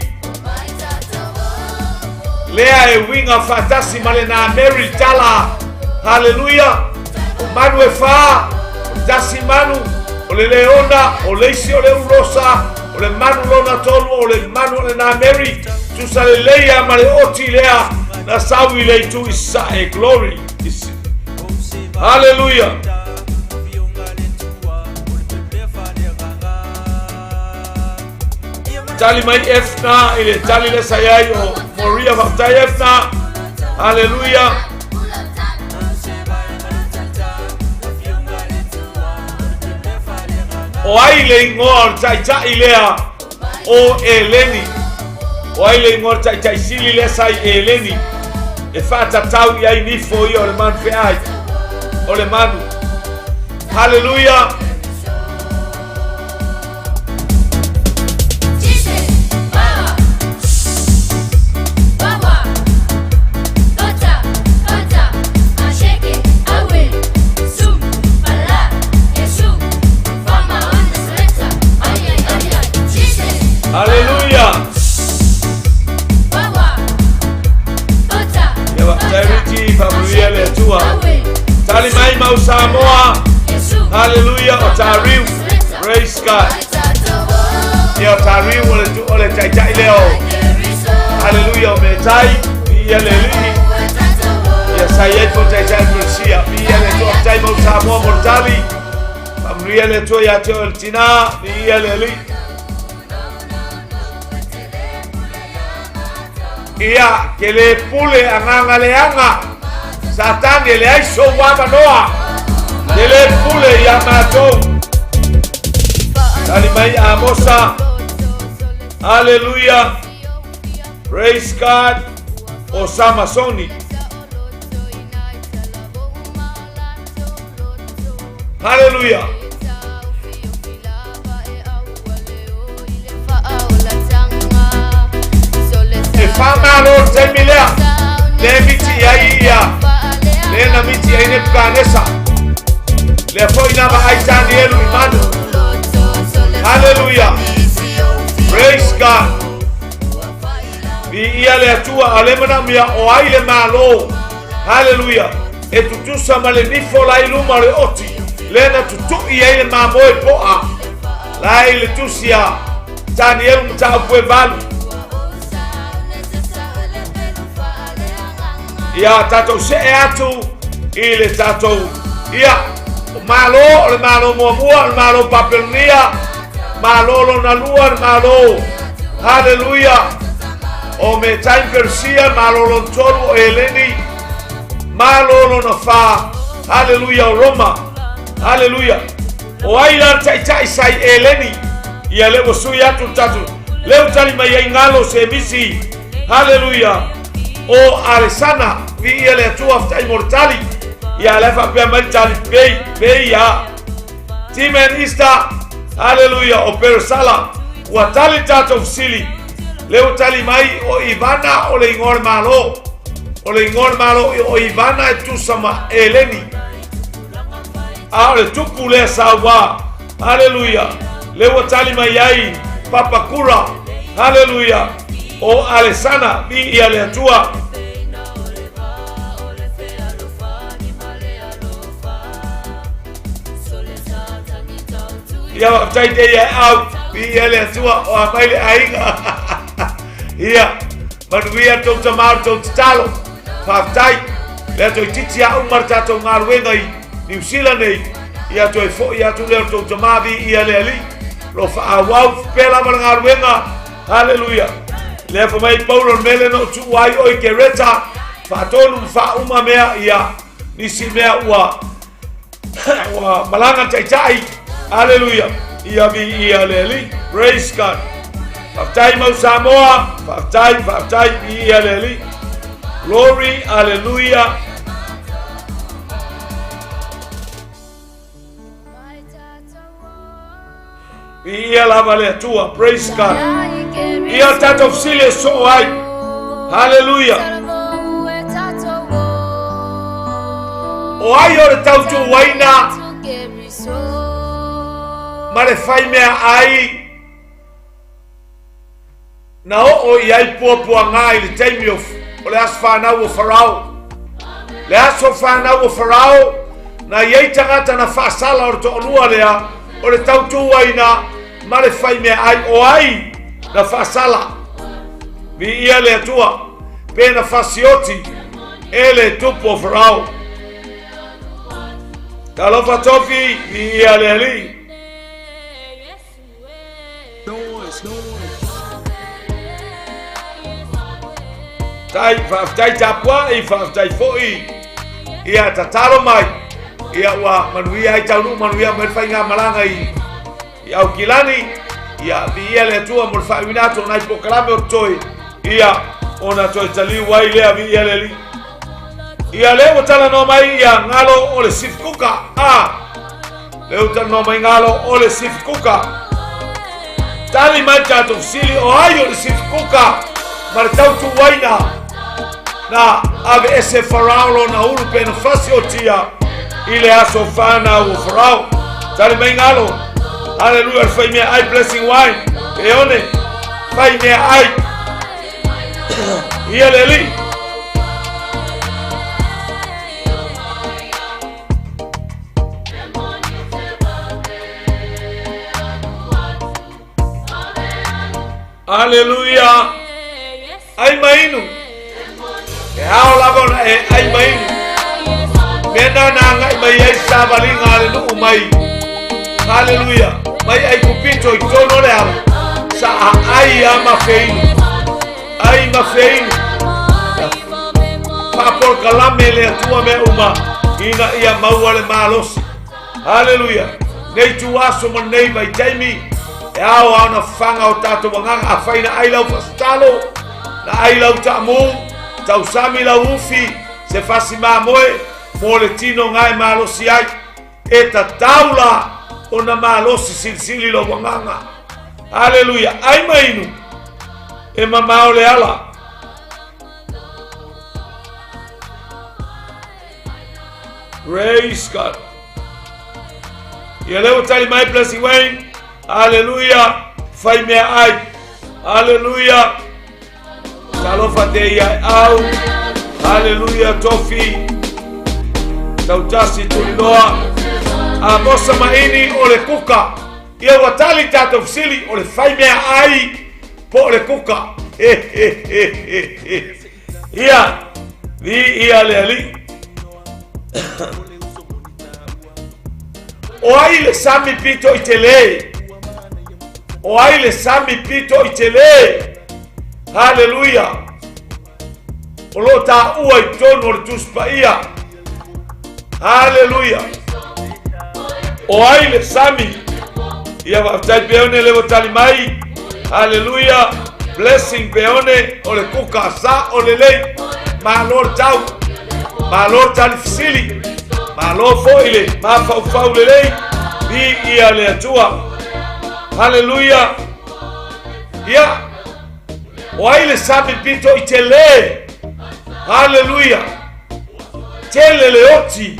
Lea e uiga faatasi ma le na Mary Tala. Haleluia. O manu e whā, o tasi manu, o le leona, o leisi o le urosa, o le manu lona tolu, o le manu o le na Mary. Tusa le leia ma le oti lea, na sau i le itu i sae. Glory. Hallelujah. Tali mai Efna i le tali le sa iai o Moria faafetai Efna. Hallelujah. O ai le ingoa o le taitai lea o Eleni. O ai le ingoa o le taitai sili lea sa i Eleni. E faatatau i ai nifo ia o le manu feai. O le manu. Hallelujah. Hallelujah. Ia faafetai Richie, faamanuia le Atua. Tali mai mau Samoa. Hallelujah, o Tariu. Praise God. Ia o Tariu o le, o le taitai lea o. Hallelujah, o Metai. Ia le alii. Ia sa i ai po taitai Persia. Ia le Atua, faafetai mau Samoa mo le tali. Faamanuia le Atua ia te oe le tina. Ia le alii. Ia, ke le pule agaga leaga. Satani e leai sou avanoa. Ke le pule ia matou. Tali mai Amosa. Hallelujah. Praise God. O Samasoni. Hallelujah. E whamalo le taimi lea, le miti i ai ia, le na miti ai Nebukanesa. Lea foi na vaai Tanielu i manu. Hallelujah. Praise God. Vi ia le Atua a le manaomia o ai le malo. Hallelujah. E tutusa ma le nifo la i luma o le oti, lea na tutu'i ai le mamoe po'a. La i le tusi a Tanielu mataupu e valu. Ia tatou se'e atu i le tatou ia o malo o le malo muamua o le malo Papelonia, malo lona lua le malo. Haleluia. O Metai Persia, malo lona tolu o Eleni, malo lona fa. Haleluia o Roma. Haleluia. O ai la le taitai sa i Eleni? Ia le ua sui atu le tatou. Le ua tali mai ai galo se misi. Haleluia. O Alesana, viia le Atua faafetai mo le tali. Ia la e faapea mai le tali pei, pei ia. Timen Ista, haleluia, o Peresala, ua tali le tatou fesili. Le ua tali mai o Ivana o le igoa o le Malo. O le igoa o le Malo o Ivana e tusa ma Eleni. A o le tupu lea saua. Haleluia. Le ua tali mai ai Papakura. Haleluia. O Alesana, viia le Atua. Ia faafetai te ia au. Viia le Atua o a mai le aiga. Ia. Manuia le tou tama o le tou tatalo. Faafetai. Lea toeitiiti a uma le tatou galuega i Niu Sila nei, ia toe foi atu lea o le tou tama, viia le Alii. O lo o faaauau pea lava le galuega. Haleluia. Lea fai mai Paulo, le mea lea na ou tuu ai oe i Kereta, faatonu ma faauma mea, ia nisi mea ua ua malaga taitai. Haleluia. Ia viia le Alii. Praise God. Faafetai mau Samoa. Faafetai, faafetai, viia le Alii. Glory, hallelujah. Viia lava le Atua. Praise God. Ia tatou fesili e soo ai. Hallelujah. O ai o le tautuaina ma le faimea ai na oo i ai puapuaga i le taimi o, o le aso fanau o Farao. Le aso fanau o Farao, na i ai tagata na faasala o le toalua lea, o le tautuaina ma le faimea ai. O ai na faasala? Viia le Atua, pe na fasioti e le tupu o Farao. Talofa Tofi, viia le Alii. Tai, faafetai tapuai, faafetai foi. Ia tatalo mai. Ia ua manuia ai taunuu manuia mai le faigamalaga i i Aukilani. Ia viia le Atua mo le faaiuina atu o nai polokalame o totoe. Ia ona toe taliu ai lea viia le Alii. Ia lea ua talanoa mai ia galo o le sifukuka. A lea ua talanoa mai galo o le sifukuka. Tali mai tatou fesili o ai o le sifukuka ma le tautuaina na ave ese Farao lona ulu pe na fasi o tia i le aso whanau o Farao. Tali mai ngalo. Hallelujah, le fai mea ai blessing wine. Pe one, fai mea ai. Ia le Alii. Aleluia. Ai mainu. E ao lava ona e ai mainu. Mea na na ngai mai ai savaliga a le nuu mai. Haleluia. Mai ai kupito i tonu o le ala. Sa a ai a ma feinu. Ai ma feinu. Faapolokalame le Atua mea uma ina ia maua le malosi. Haleluia. Nei tu aso ma nei vaitaimi e ao ao na faga o tatou agaga a fai na ai lau fasitalo, na ai lau taamu, tausami lau ufi, se fasi mamoe, mo le tino gae malosi ai. E tatau la ona malosi silisili lou agaga. Haleluia. Ai ma inu, e mamao le ala. Praise God. Ia lea ua tali mai Blessing Wayne. Hallelujah. Fai mea ai. Hallelujah. Talofa te ia e au. Hallelujah. Tofi. Tautasi tuliloa. A mosa maini o le kuka. Ia ua tali tatou fesili o le fai mea ai po o le kuka. He he he he he. Ia, vi ia le Alii. O ai le sami pito i te lē? O ai le sami pito i te lē? Haleluia! O lo o taua i totonu o le Tusi Paia. Haleluia! O ai le sami? Ia faafetai Peone le ua tali mai. Haleluia! Blessing Peone o le kuka sa o lelei. Malo le tau. Malo le tali fesili. Malo foi le mafaufau lelei. Viia le Atua. Haleluia! Ia, o ai le sami pito i te lē? Haleluia! Tele le oti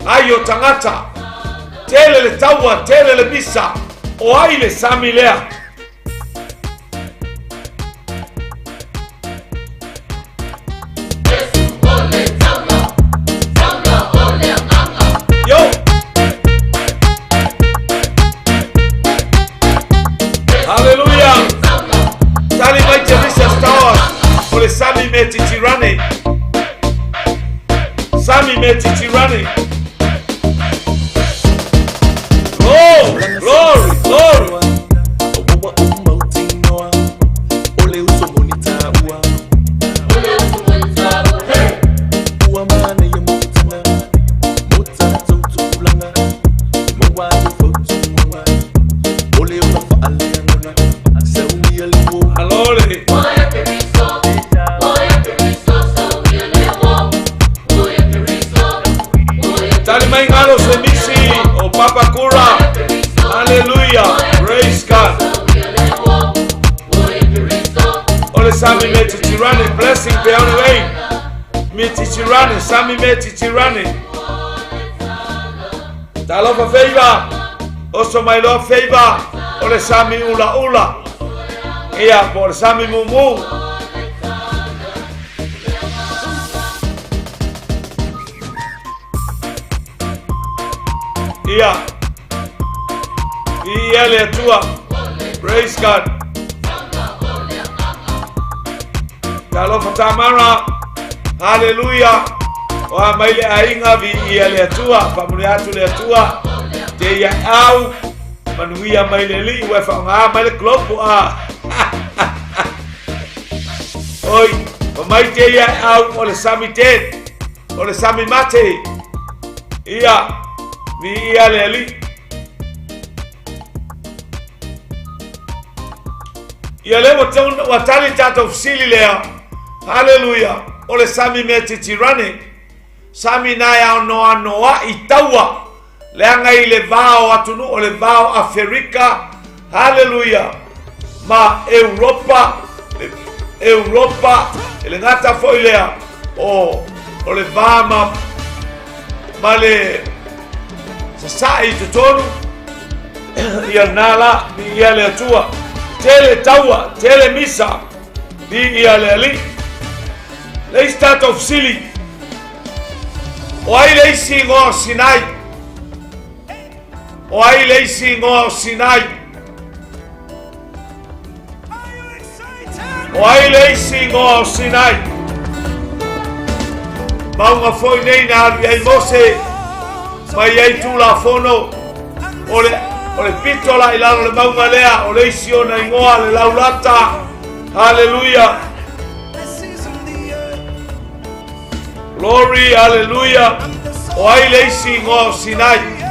ai o tagata, tele le taua, tele le misa. O ai le sami lea? Yo! Hallelujah! Tali mai Teresa Stowers o le sami. titirani. Sami me titirani. Glory, glory, glory. Alole. Tali mai ngalo se misi o Papa Kura. Hallelujah. Praise God. Ole Sami me titirani. Blessing be on the way. Me titirani. Sami me titirani. Talofa favor. Oso mai loa favor. Ole Sami ula ula. Ia por Sami mumu. Ia. Ia le Atua. Praise God. Talofa Tamara. Hallelujah. Oa mai le aiga vi ia le Atua. Faamuli atu le Atua. Te ia au. Manuia mai le alii ua e faaaogā mai le globo a. Oi, ma mai te ia au o le sami te, o le sami mate. Ia, vi ia le alii. Ia le ua tali tatou fesili lea. Haleluia. O le sami mea titirani. Sami na e anoanoaʻi taua. Leaga i le va o atunuu o le va o Aferika, haleluia, ma Europa, Europa, e le gata foi lea o, o le va ma, ma le sasae i totonu, ia na la, vi ia le Atua, tele taua, tele misa, vi ia le Alii. Le isi tatou fesili, O ai le isi igoa o Sinai? O ai le isi igoa o Sinai? O ai le isi igoa o Sinai? Mauga foi nei na alu i ai Mose mai ai Tulafono o le, o le pito la i lalo le mauga lea o le isi ona igoa le laulata. Haleluia. Glory, hallelujah. O ai le isi igoa o Sinai?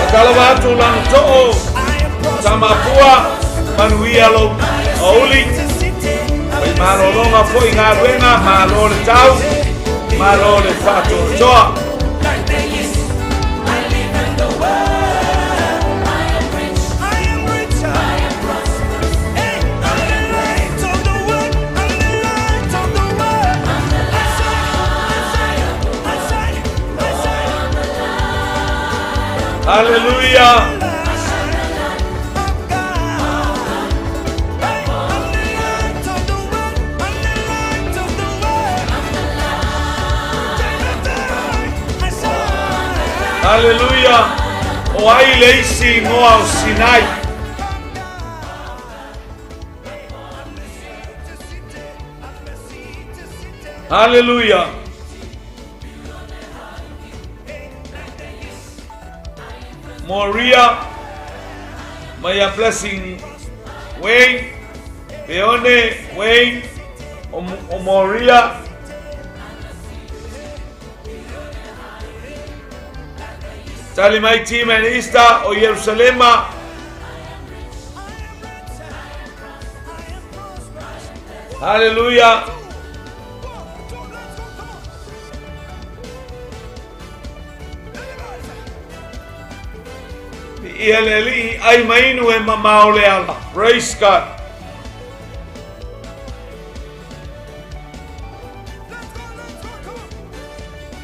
Faatalofa atu lana too Tamapua manuia lou aouli Fai malologa foi galuega malo le tau malo le faatoatoa. Hallelujah. Hallelujah. O ai le isi igoa o Sinai. Hallelujah. Moria, Maya Blessing Wayne, Peone Wayne, o Moria. Tali mai Tima and Easter o Jerusalema. Haleluia. Ia le alii ai mainu e mamao le ala. Praise God.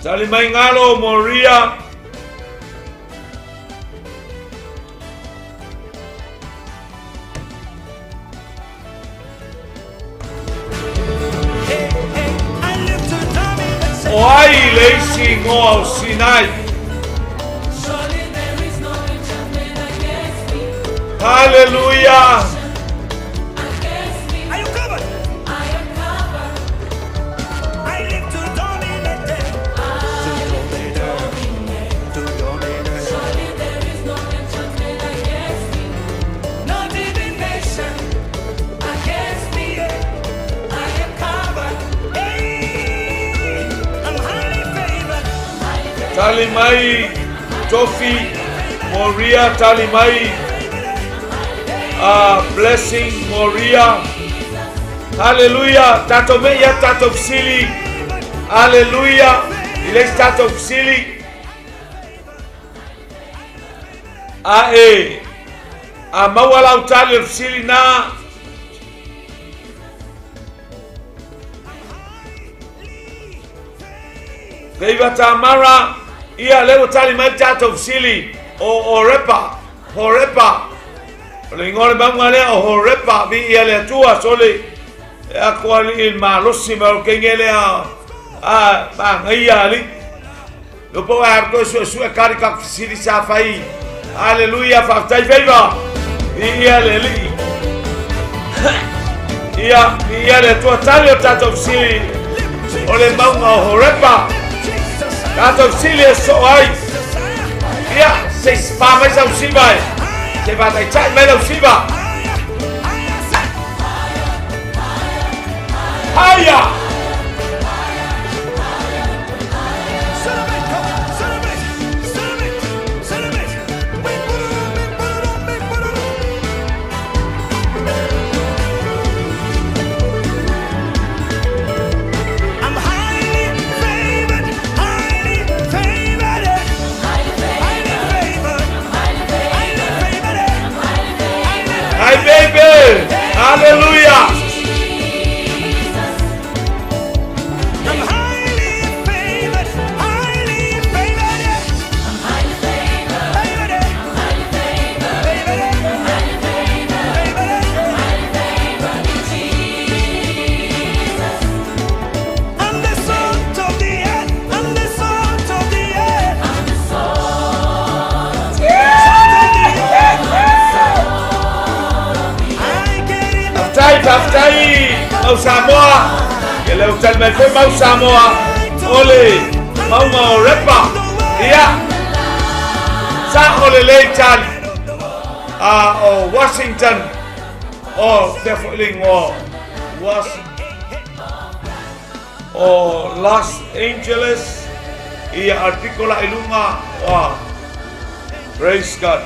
Tali mai ngalo Moria. O ai le isi igoa o Sinai? Haleluia! Tali mai Tofi Moria, tali mai Blessing Moria. Haleluia, tatou mei ia tatou fesili. Haleluia, i le isi tatou fesili. A e a maua lau tali o le fesili na. Feiva Tamara, ia lea ua tali mai le tatou fesili o Horepa, Horepa. O le igoa o le mauga lea o Horepa, viia le Atua, sole e ako alii le malosi ma o kenge lea a magaia alii. Lopo ai ar koe suesue kari ka fesili sa fai. Aleluia, faafetai feiva. Viia le Alii. Ia, viia le Atua tali o tatou fesili o le mauga o Horepa. Tatou fesili e soo ai. Ia, se i pa mai sau siva e. Se faataitai mai lau siva. Haia! Hi baby! Hallelujah! Faafetai, faafetai mau Samoa. Ia le tali mai foi mau Samoa o le mauga o Repa. Ia, sa o lelei tali. A o Washington, o fea foi le igoa Washington, o Los Angeles, ia artiko la i luga, o Praise God.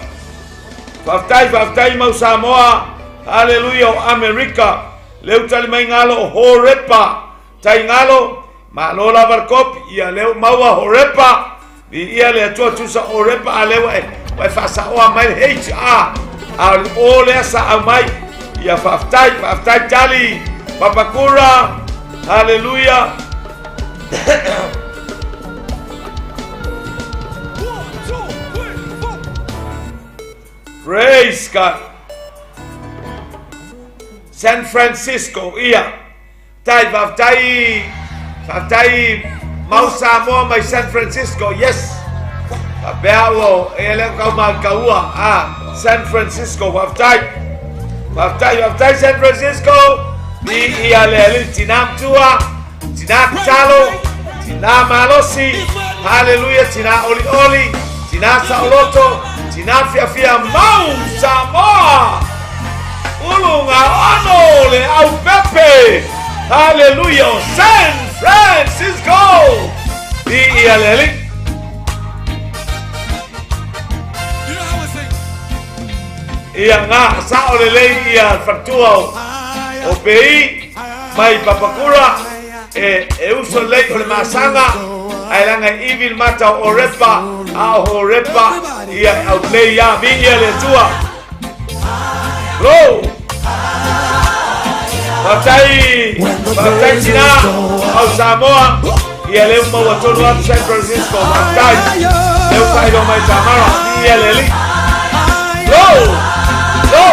Faafetai, faafetai mau Samoa. Haleluia o Amerika. Leu tali mai ngalo o Horepa. Tai ngalo, malo lava le kopi. Ia leu maua Horepa. Viia le Atua tusa Horepa a leu e e faasaoa mai le HR. A o le o lea sa aumai. Ia faafetai, faafetai tali. Papakura. Haleluia. Praise God. San Francisco, ia. Tai, faafetai, faafetai, mau Samoa mai San Francisco, yes. Faapea ua, e le kau ma kaua, ah, San Francisco, faafetai. Faafetai, faafetai San Francisco. I ia le alii tina matua, tina tatalo, tina malosi, haleluia, tina olioli, tina saoloto, tina fiafia mau Samoa. Ulu ngā ono le au pepe. Haleluia o San Francisco. I ia le alii. Ia ngā sa o le lei ia fatua o, o pei. Mai Papakura e e uso lelei o le masaga ae laga e ivi le mata o Orepa a o Horepa ia e aulei a viia le Atua. Lo! Faafetai, faafetai tina au Samoa ia lea ua maua tonu atu San Francisco. Faafetai. Lea ua faailoa mai Samara. Viia le Alii. Lo! Lo!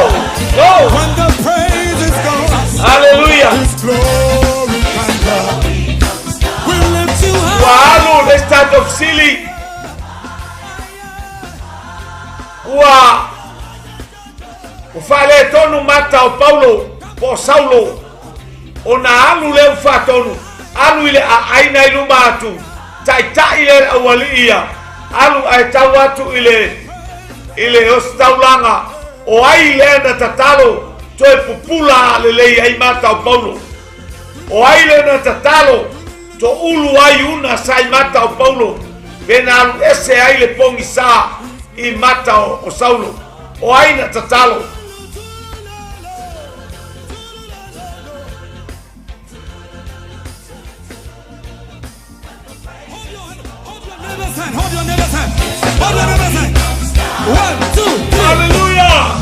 Lo! Hallelujah! Ua alu le start of sili. Ua ua faaletonu mata o Paulo po o Saulo ona alu lea ua faatonu alu i le aaina i luma atu taitai lea le aualii ia alu ae tau atu i le i le ositaulaga o ai lea na tatalo toe pupula lelei ai mata o Paulo o ai lea na tatalo Toulu ai una sa i mata o Paulo, pe na alu ese ai le pogisa i mata o Saulo. O ai na tatalo? Hallelujah!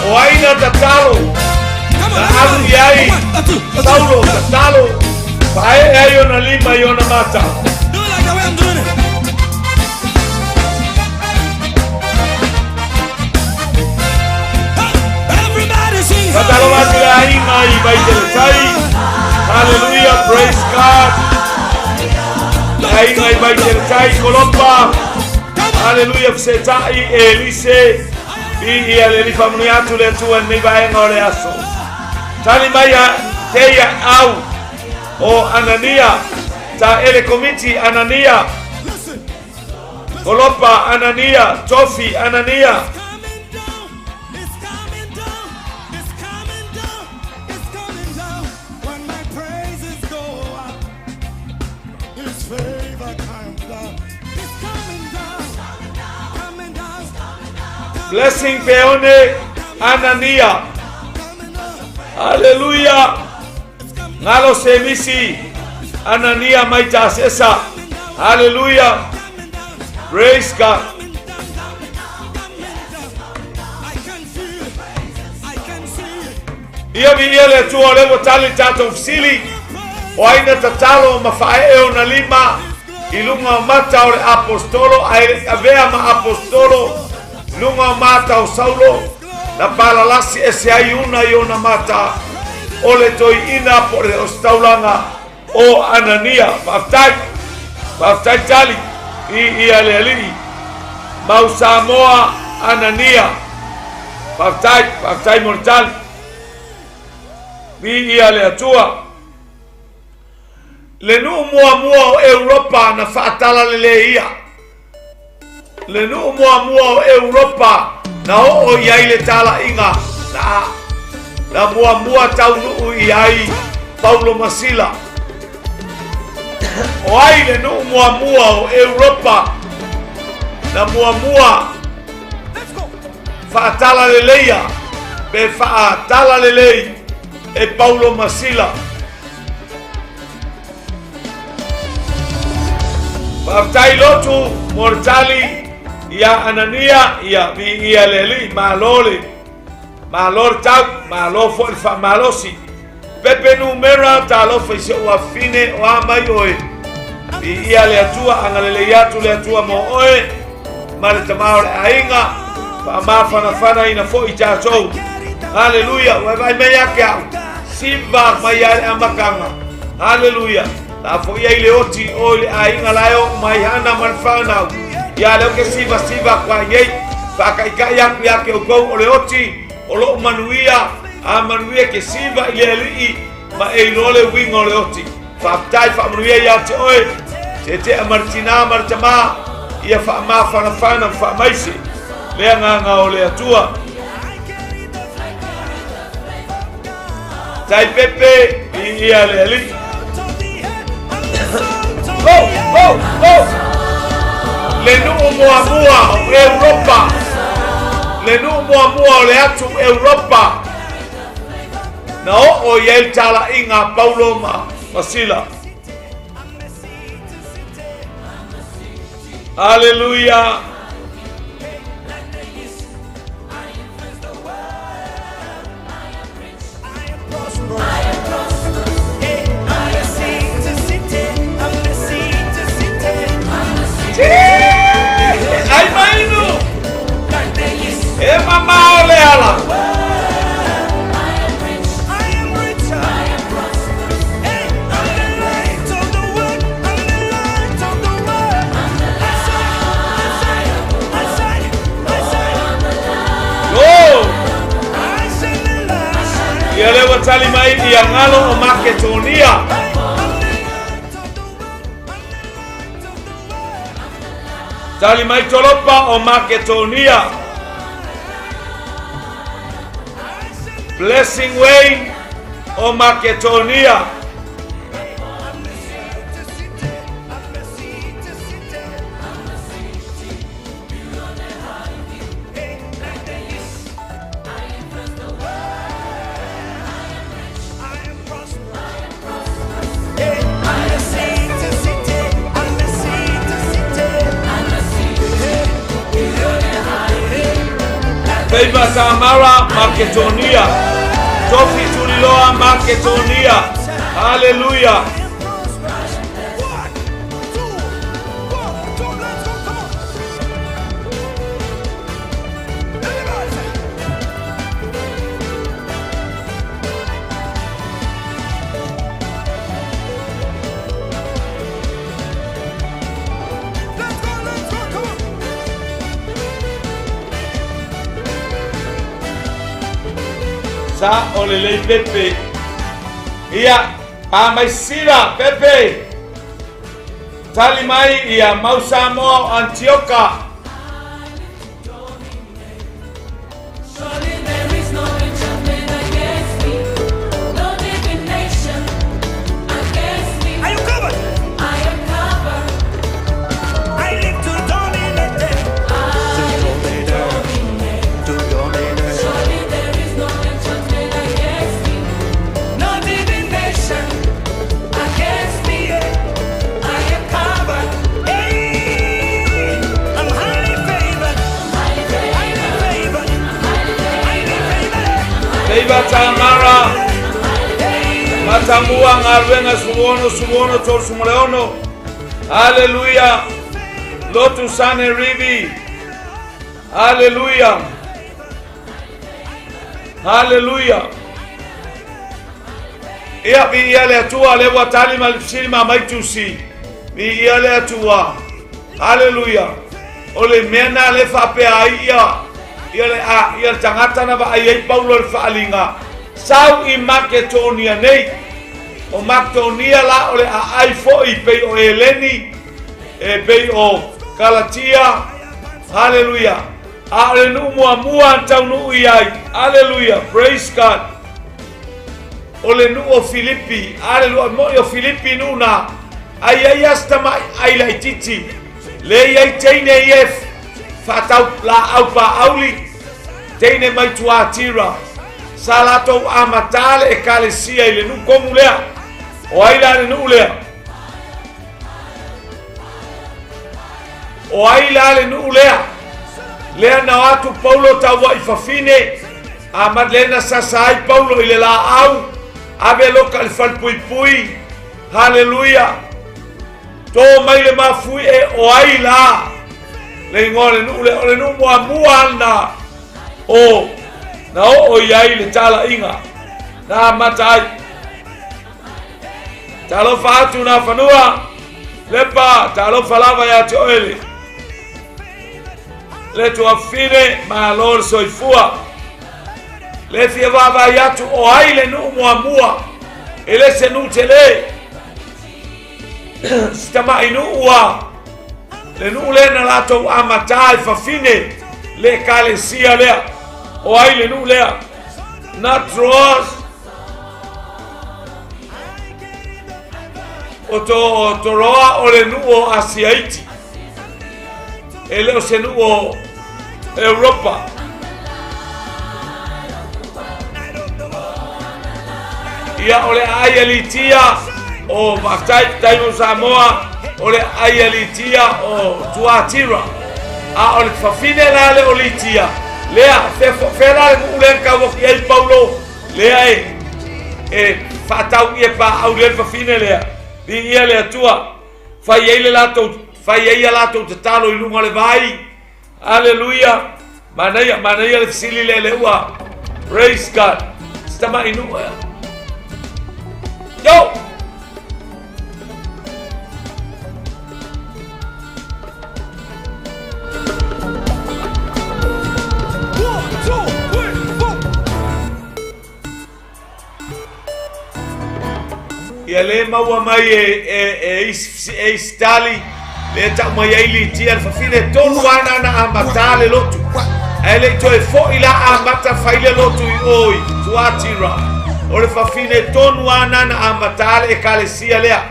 O ai na tatalo na alu i ai Saulo tatalo pae'e ai ona lima i ona mata. Tatalo atu le aiga i Vaiteletai. Hallelujah, praise God. Le aiga i Vaiteletai, Kolopa. Hallelujah, fesetai Elise. I ia le lifa manu atu le Atua i lenei vaega o le aso. Tali mai a teia au o Anania, ta ele komiti Anania, Kolopa Anania, Tofi Anania. Blessing Peone Anania. Hallelujah. Ngalo Semisi Anania mai Tasesa. Hallelujah. Praise God. Ia viia le Atua o lea ua tali le tatou fesili, o ai na tatalo ma faaee ona lima i luga o mata o le Aposetolo ae le i avea ma Aposetolo i luga o mata o Saulo, na palalasi ese ai una i ona mata o le toeaina po o le ositaulaga o Anania. Faafetai, faafetai tali i ia le Alii. Mau Samoa Anania. Faafetai, faafetai mo le tali. Viia le Atua. Le nuu muamua o Europa na faatalaleleia. Le nuu muamua o Europa na oo i ai le talaiga na, na muamua taunuu i ai Paulo ma Sila. O ai le nuu muamua o Europa na muamua faatalaleia pe faatalalelei e Paulo ma Sila. Faafetai lotu mo le tali ia Anania ia viia le Alii malo le malo le tau malo foi le faamalosi pepe numera talofa i si ou afafine o a mai oe viia le Atua agalelei atu le Atua mo oe ma le tama o le aiga faamafanafanaina foi i tatou haleluia ua e vaai mai ia te au siva mai a le amataga haleluia la foi ai le oti o i le aiga la e oo mai hana ma le whanau ia leo ke siva siva kwa iei whaakaikai aku ia ke oukou o le oti o loo manuia a manuia ke siva i le alii ma e iloa le uiga o le oti Faafetai faamanuia ia te oe, tetea ma le tinā ma le tamā, ia faamafanafana ma faamaise le agaga o le Atua. Tai pepe i ia le Alii. Go, go, go! Le nuu muamua o Europa. Le nuu muamua o le atu Europa na oo i ai le talaiga a Paulo ma Sila. Haleluia! Ai mainu! E mamao le ala! Go! Ia lea ua tali mai ia galo o Maketonia. Tali mai Tolopa o Maketonia. Blessing Way o Maketonia. Feiva Tamara Maketonia. Tofi Tuliloa Maketonia. Hallelujah. Sa o lelei Pepe. Ia, pa mai sila Pepe. Tali mai ia mau Samoa o Antioka. Feiva Tamara Matamua Galuega 16 16 36. Haleluia. Lotu Sane Rivi. Haleluia. Haleluia. Ia, viia le Atua, lea ua tali ma le fesili ma aumai tusi. Viia le Atua. Haleluia. O le mea na le faapea ai ia ia le a ia le tagata na vaai ai Paulo le faaliga sau i Maketonia nei. O Maketonia la o le aai foi pei o Eleni e pei o Galatia. Haleluia. A o le nuu muamua na taunuu i ai. Haleluia. Praise God. O le nuu o Filipi. Haleluia. Mo'i o Filipi nuu na. Ai ai a se tama'i ai laitiiti. Le i ai teine ia e faatau laau paauli, teine mai Tuatira. Sa latou amata le ekalesia i le nuu komu lea. O ai la le nuu lea? O ai la le nuu lea? Lea na o atu Paulo taua'i fafine, a ma lea na sasa ai Paulo i le laau, ave loka i le falepuipui. Haleluia! Tō mai le mafui e o ai la le igoa o le nuu lea, o le nuu muamua na o na oo i ai le talaiga na amata ai. Talofa atu nā fanua, lepa, talofa lava ia te oe le le tuafine, malo le soifua. Le fia vaavaai atu o ai le nuu muamua, e le se nuu tele. Si tama'i nuu a le nuu lea na latou amata e fafine le ekalesia lea. O ai le nuu lea? Na Troas. O to Toroa o le nuu o Asiaiti. E le o se nuu o Europa. Ia, o le aai a Litia o faafetai tai mo Samoa, o le aai a Litia o Tuatira. A o le fafine la le o Litia, lea, fe, fe la le nuu lea na tau atu i ai Paulo, lea e, e faatau ia paau lea le fafine lea. Viia le Atua, fai ai le latou, fai ai a latou tatalo i luga o le vai. Aleluia! Manaia, manaia le fesili lea le ua. Praise God. Se tama'i nuu ea. Yo! One, two, three, four. Ia le maua mai e, e, e isi, e isi tali, le tau mai ai litia le fafine, tonu ana na amata le lotu. Ae le i toe fo'i la amata fai le lotu i o i Tuatira. O le fafine tonu ana na amata le ekalesia lea.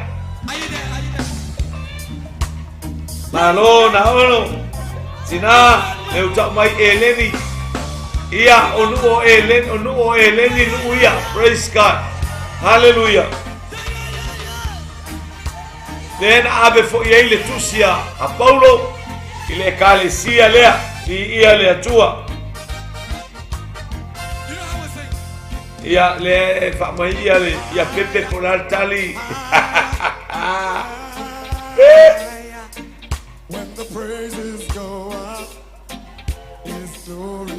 Malo na ono, tina, le utau mai Eleni. Ia, o nuu o Eleni, o nuu o Eleni nuu ia. Praise God. Hallelujah. Lea na ave foi ai le tusi a a Paulo i le ekalesia lea, i ia le Atua. Ia, lea e faamai ia le, ia Pepe po o le a le tali.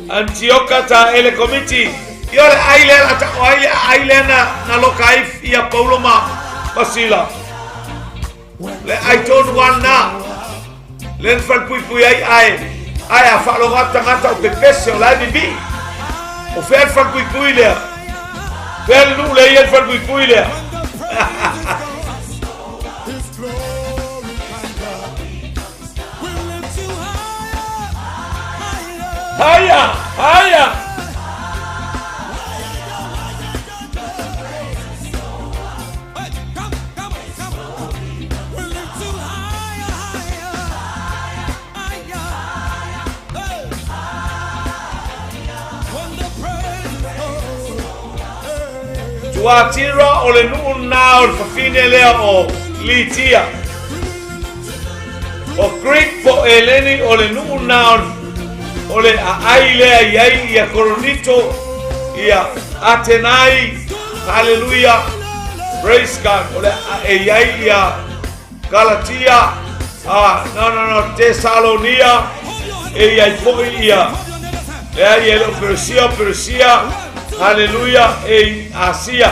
Antioka ta ele komiti. Ia o le ai lea la ta o ai le ai lea na na loka ai ia Paulo ma ma Sila. Le ai tonu ana. Le na falepuipui ai ae ae a faalogo atu tagata o pepese o la e vivii. O fea le falepuipui lea? Fea le nuu lea e i ai le falepuipui lea? Haia! Haia! Tuatira o le nuu na o le fafine lea o Litia. O Greek po Eleni o le nuu na o le aai lea i ai ia Koronito, ia Atenai, haleluia, praise God, o le e i ai ia Galatia, a, no, no, no, Tesalonia, e i ai foi ia, lea ia le o Peresia, Peresia, haleluia, e i Asia.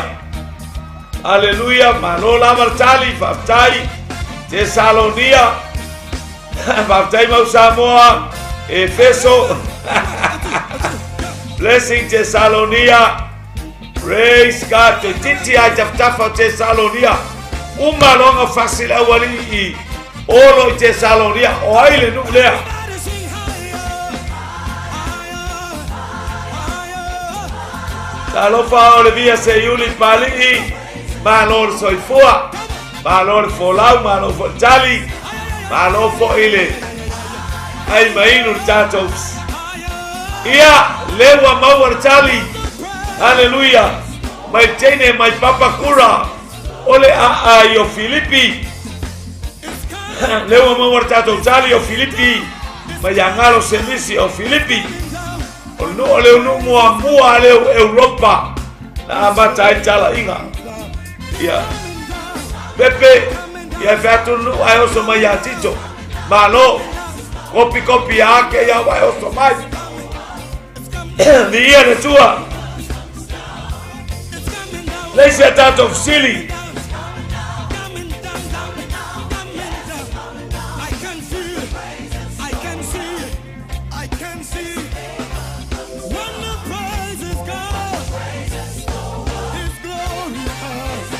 Haleluia, malo lava le tali, faafetai, Tesalonia, faafetai mau Samoa, Efeso, blessing Tesalonia, Praise God, te titi ai tafatafa o Tesalonia, uma loga fasi le aualii i olo i Tesalonia, o ai le nuu lea? Talofa o le via Seiuli Palii, malo le soifua, malo le folau, malo foi le tali, malo foi le ai mainu le tatou. Ia, le ua maua le tali. Haleluia. Mai teine mai Papakura, o le aai o Filipi. Le ua maua le tatou tali o Filipi, mai Angalo Semisi o Filipi. O le nuu o le nuu muamua a le Europa na amata ai talaiga. Ia. Pepe, ia e atu nuu ai oso mai ia Tito. Malo. Kopi kopi a ake ia wai oso mai. Ni ia le tua. Leisi a tātou fesili.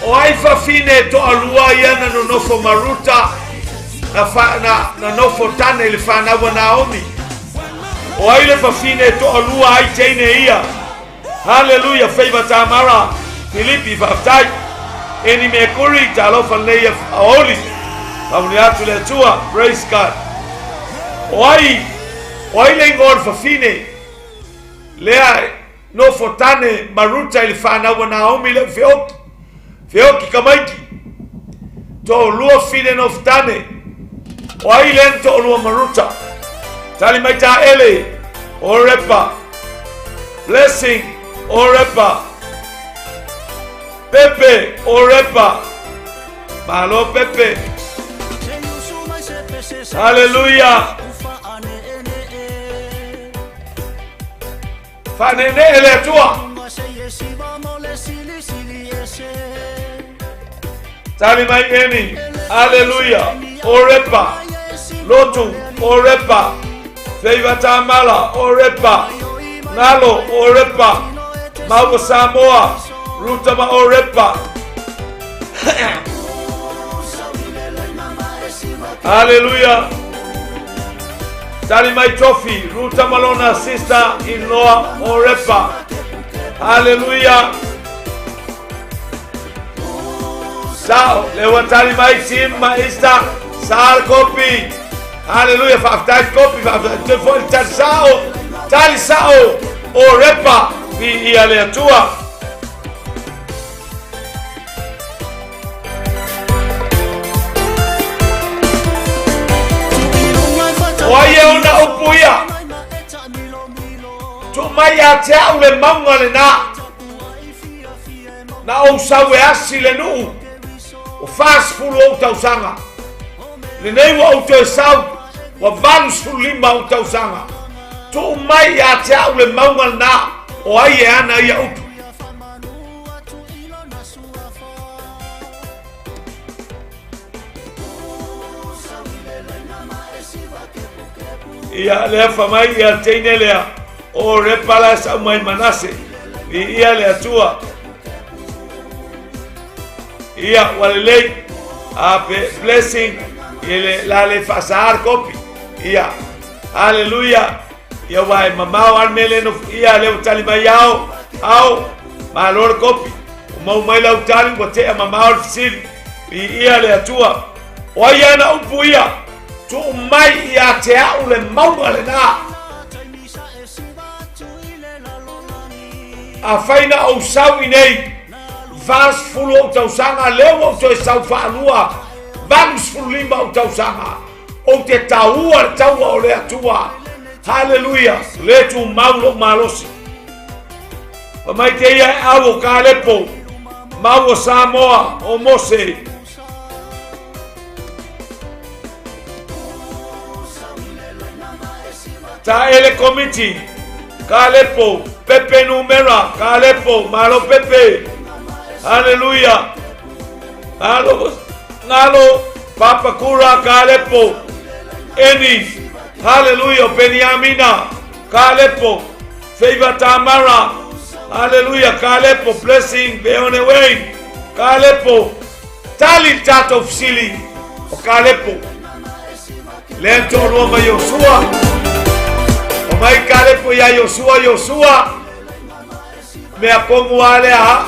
O ai fafine e toalua ia na nonofo ma Ruta, na, fa, na, na nofo tane i le whanau a Naomi. O ai le fafine e toalua ai teine ia. Haleluia, favor Tamara, Filipi, faafetai. Eni Mekuri, talofa lenei aoauli. Faamuni atu le Atua, praise God. O ai, o ai le ingoa o le fafine, lea nofo tane ma Ruta i le whanau a Naomi le feoki. Feoki Kamaiki, to'olua Fine Nofutane, o ai lea na to'olua ma Ruta. Tali mai Taele, o Repa, Blessing, o Repa, Pepe, o Repa, Malo Pepe. Haleluia. Faaneenee le Atua. Tali mai Eni. Aleluia. O Repa. Lotu. O Repa. Feiva Tamala. O Repa. Ngalo. O Repa. Maua Samoa. Ruta ma O Repa. Aleluia. Tali mai Tofi, Ruta Malona, sister in law Orepa. Hallelujah. Sao, le tali mai Tim ma Ista, Sal Kopi. Hallelujah. Faafetai Kopi, faafetai te foi tali sao. Tali sao Orepa vi ia le Atua. O ai e ona upu ia? Tuu mai ia te au le mauga lenā. Na ou sau e asi le nuu o 40 ou tausaga. Lenei ua ou toe sau ua 85 ou tausaga. Tuu mai ia te au le mauga lenā o ai e ana ia upu. Ia lea fa mai ia teine lea o repa la sa mai Manase i ia le Atua ia ua lelei a pe blessing i le la le faasaā le kopi ia haleluia Ia ua e mamao a le mea lea ia lea ua tali mai ao, ao, malo le kopi. Ua mau mai lau tali ua tea mamao le fesili. Viia le Atua. O ai ana upu ia? Tuu mai ia te au le mauga lenā. Afai na ou sau i nei, 40 ou tausaga, lea ua ou toe sau faalua, 85 ou tausaga. Ou te taua le taua o le Atua. Haleluia! Le tumau lou malosi. Fa mai te ia e au o Kalepo, mau o Samoa, o Mose. Taele Komiti, Kalepo, Pepe Numera, Kalepo, Malo Pepe. Haleluia! Ngalo, ngalo, Papakura, Kalepo, Eni, Haleluia, Peniamina, Kalepo, Favor Tamara, Haleluia, Kalepo, Blessing, Beone Wayne, Kalepo, Tali le tatou fesili o Kalepo. Lea toalua mai Iosua. O mai Kalepo iā Iosua, Iosua, Mea komu a lea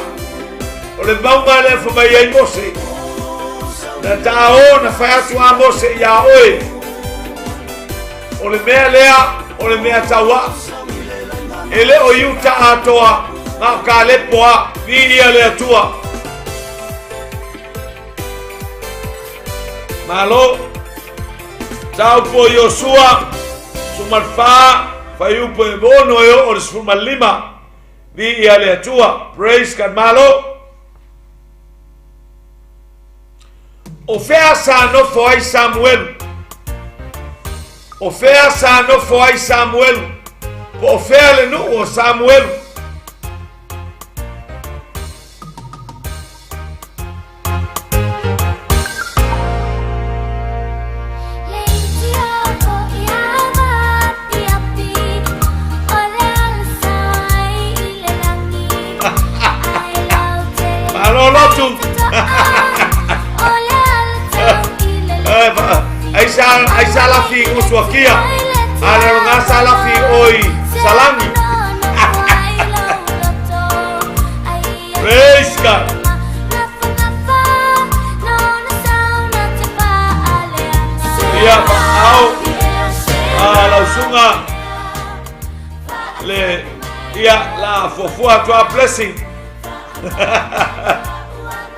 o le mauga lea fa mai ai Mose. Na ta o na fai atu a Mose iā oe. O le mea lea, o le mea tauā. E le o Iuta atoa, na o Kalepo a, viia le Atua. Malo, taupo Iosua, 14, fuaiupu e 6 e oo i le 15. Viia le Atua. Praise God. Malo. O fea sa nofo ai Samuelu? O fea sa nofo ai Samuelu? Po o fea le nuu o Samuelu? Malo lotu. Ai sa ai sa lafi usuakia. Ale nga sa lafi oi salangi. Praise God. Ia au a lausunga le ia la fuafua atu a blessing.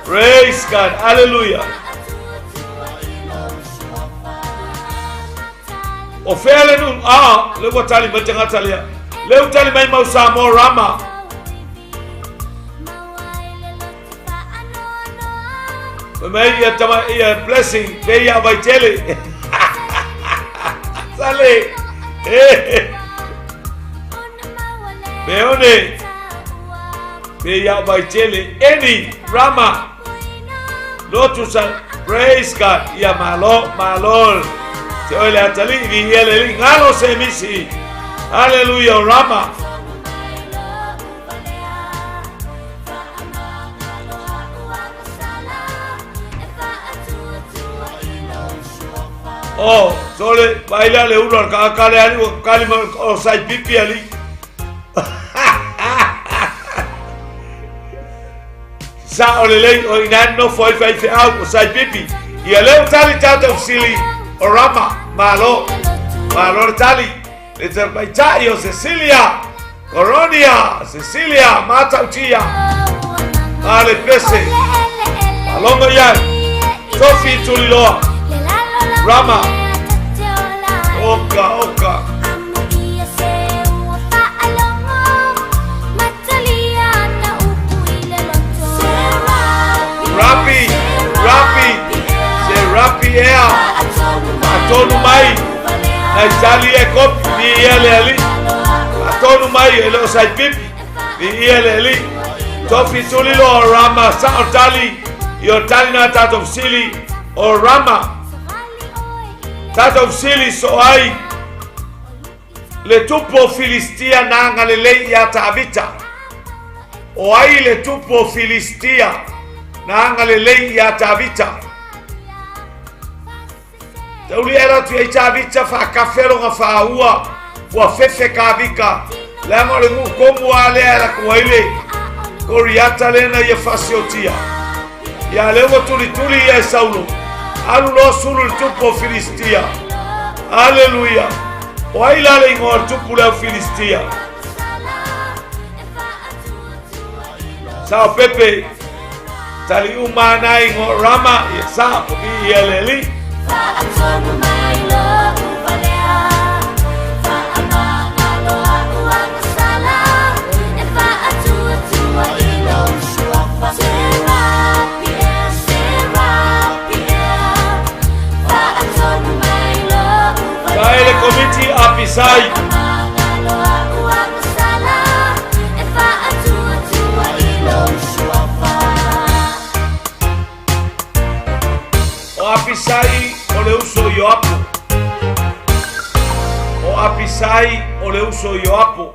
Praise God. Hallelujah. O fea le nu, a, le ua tali mai tagata lea. Le ua tali mai mau Samoa Rama. Fai mai ia tama ia blessing pe ia vaitele. Sale. Peone. Pe ia vaitele. Eni Rama. Lotu sa. Praise God. Ia malo, malo. Te oe le atali, vi ia le li. Ngalo se misi. Hallelujah, Rama. Oh, sole, baila le ulo al kale ali, o kali o sai pipi ali. Sa o le lei o ina no foi fai fe au o sai pipi. Ia leo tali tātou sili o Rama, malo. Malo le tali. Le te maitai o Cecilia, Coronia, Cecilia, Matautia. Ale pese. Malongo iai. Sophie Tuliloa. Rama. Oka, oka. Rapi, Rapi, se Rapi ea. Atonu mai. Nai tali e kopi, vi ia le ali. Atonu mai e leo sai pipi, vi ia le ali. Tofi Tuliloa Rama, sa o tali. I o tali nā tātou sili o Rama. Tātou sili so ai. Le tupu o Filistia nā ngalelei ia Tavita. O ai le tupu o Filistia nā ngalelei ia Tavita. Tauli era tu ei Tavita whaakawheronga whaahua. Ua fefe ka vika. Leanga o le ngu komu a lea la kuaile. Koriata lena ia fasiotia. Ia leo tuli tuli ia e Saulo. Alu loa sulu le tupu o Filistia. Hallelujah. O ai la le ingoa tupu leo Filistia. Sao Pepe. Tali uma na ingoa Rama. Ia sa o i ia le li. Kaele komiti Apisai. O Apisai o le uso Ioapo. O Apisai o le uso Ioapo.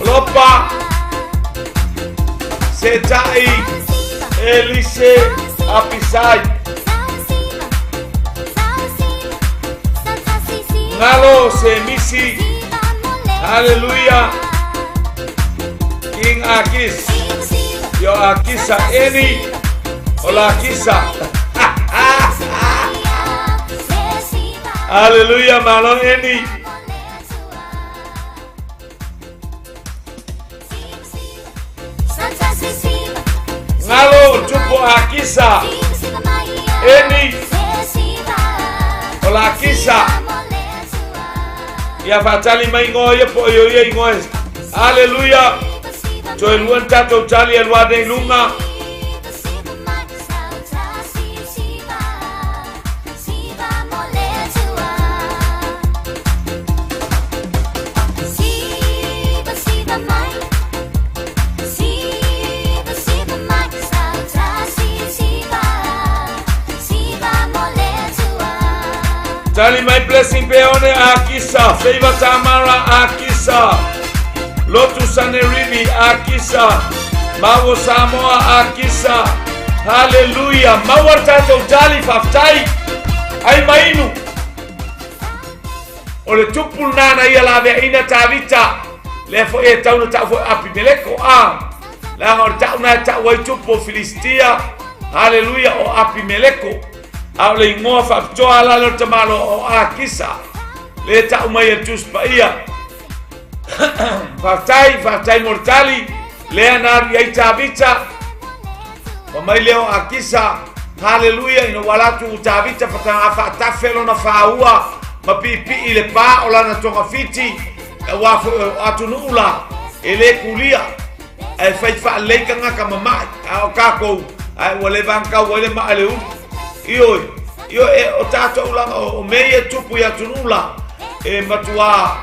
Lopa Setai Elise Apisai Ngalo Semisi. Hallelujah. King Akis. Yo Akisa Eni. Ola Akisa. Hallelujah, malo Eni. Ngalo tupo Akisa. Eni. Ola Akisa. Ia fatali mai ngoe ia po yo ia ngoe. Hallelujah. Toe luan tatou tali e lua nei lunga. Tali mai Blessing Peone Akisa, Favor Tamara Akisa, Lotu Sanerivi Akisa, Maua Samoa Akisa. Haleluia, maua le tatou tali faafetai. Ai mainu. O le tupu lena na ia laveaina Tavita, lea foi e tau na tau foi Apimeleko a. Leaga o le tau na e tau ai tupu o Filistia, haleluia, o Apimeleko. A o le igoa faapitoa la lea o le tamaloa o Akisa, lea e tau mai e le Tusi Paia. Faafetai, faafetai mo le tali, lea na alu i ai Tavita. Fa mai lea o Akisa, haleluia, ina ua ala atu Tavita fatagā faatafe lona fāua ma piipii i le pā o lana togafiti, aua foi o atunuu la, e le kulia, ae fai faalelei tagata mama'i, a o kākou, ae ua leva ona tau ai le maa i le ulu. Ioe, ioe, e, o tātou laga, o mea ia e tupu i atunuu la, e matuā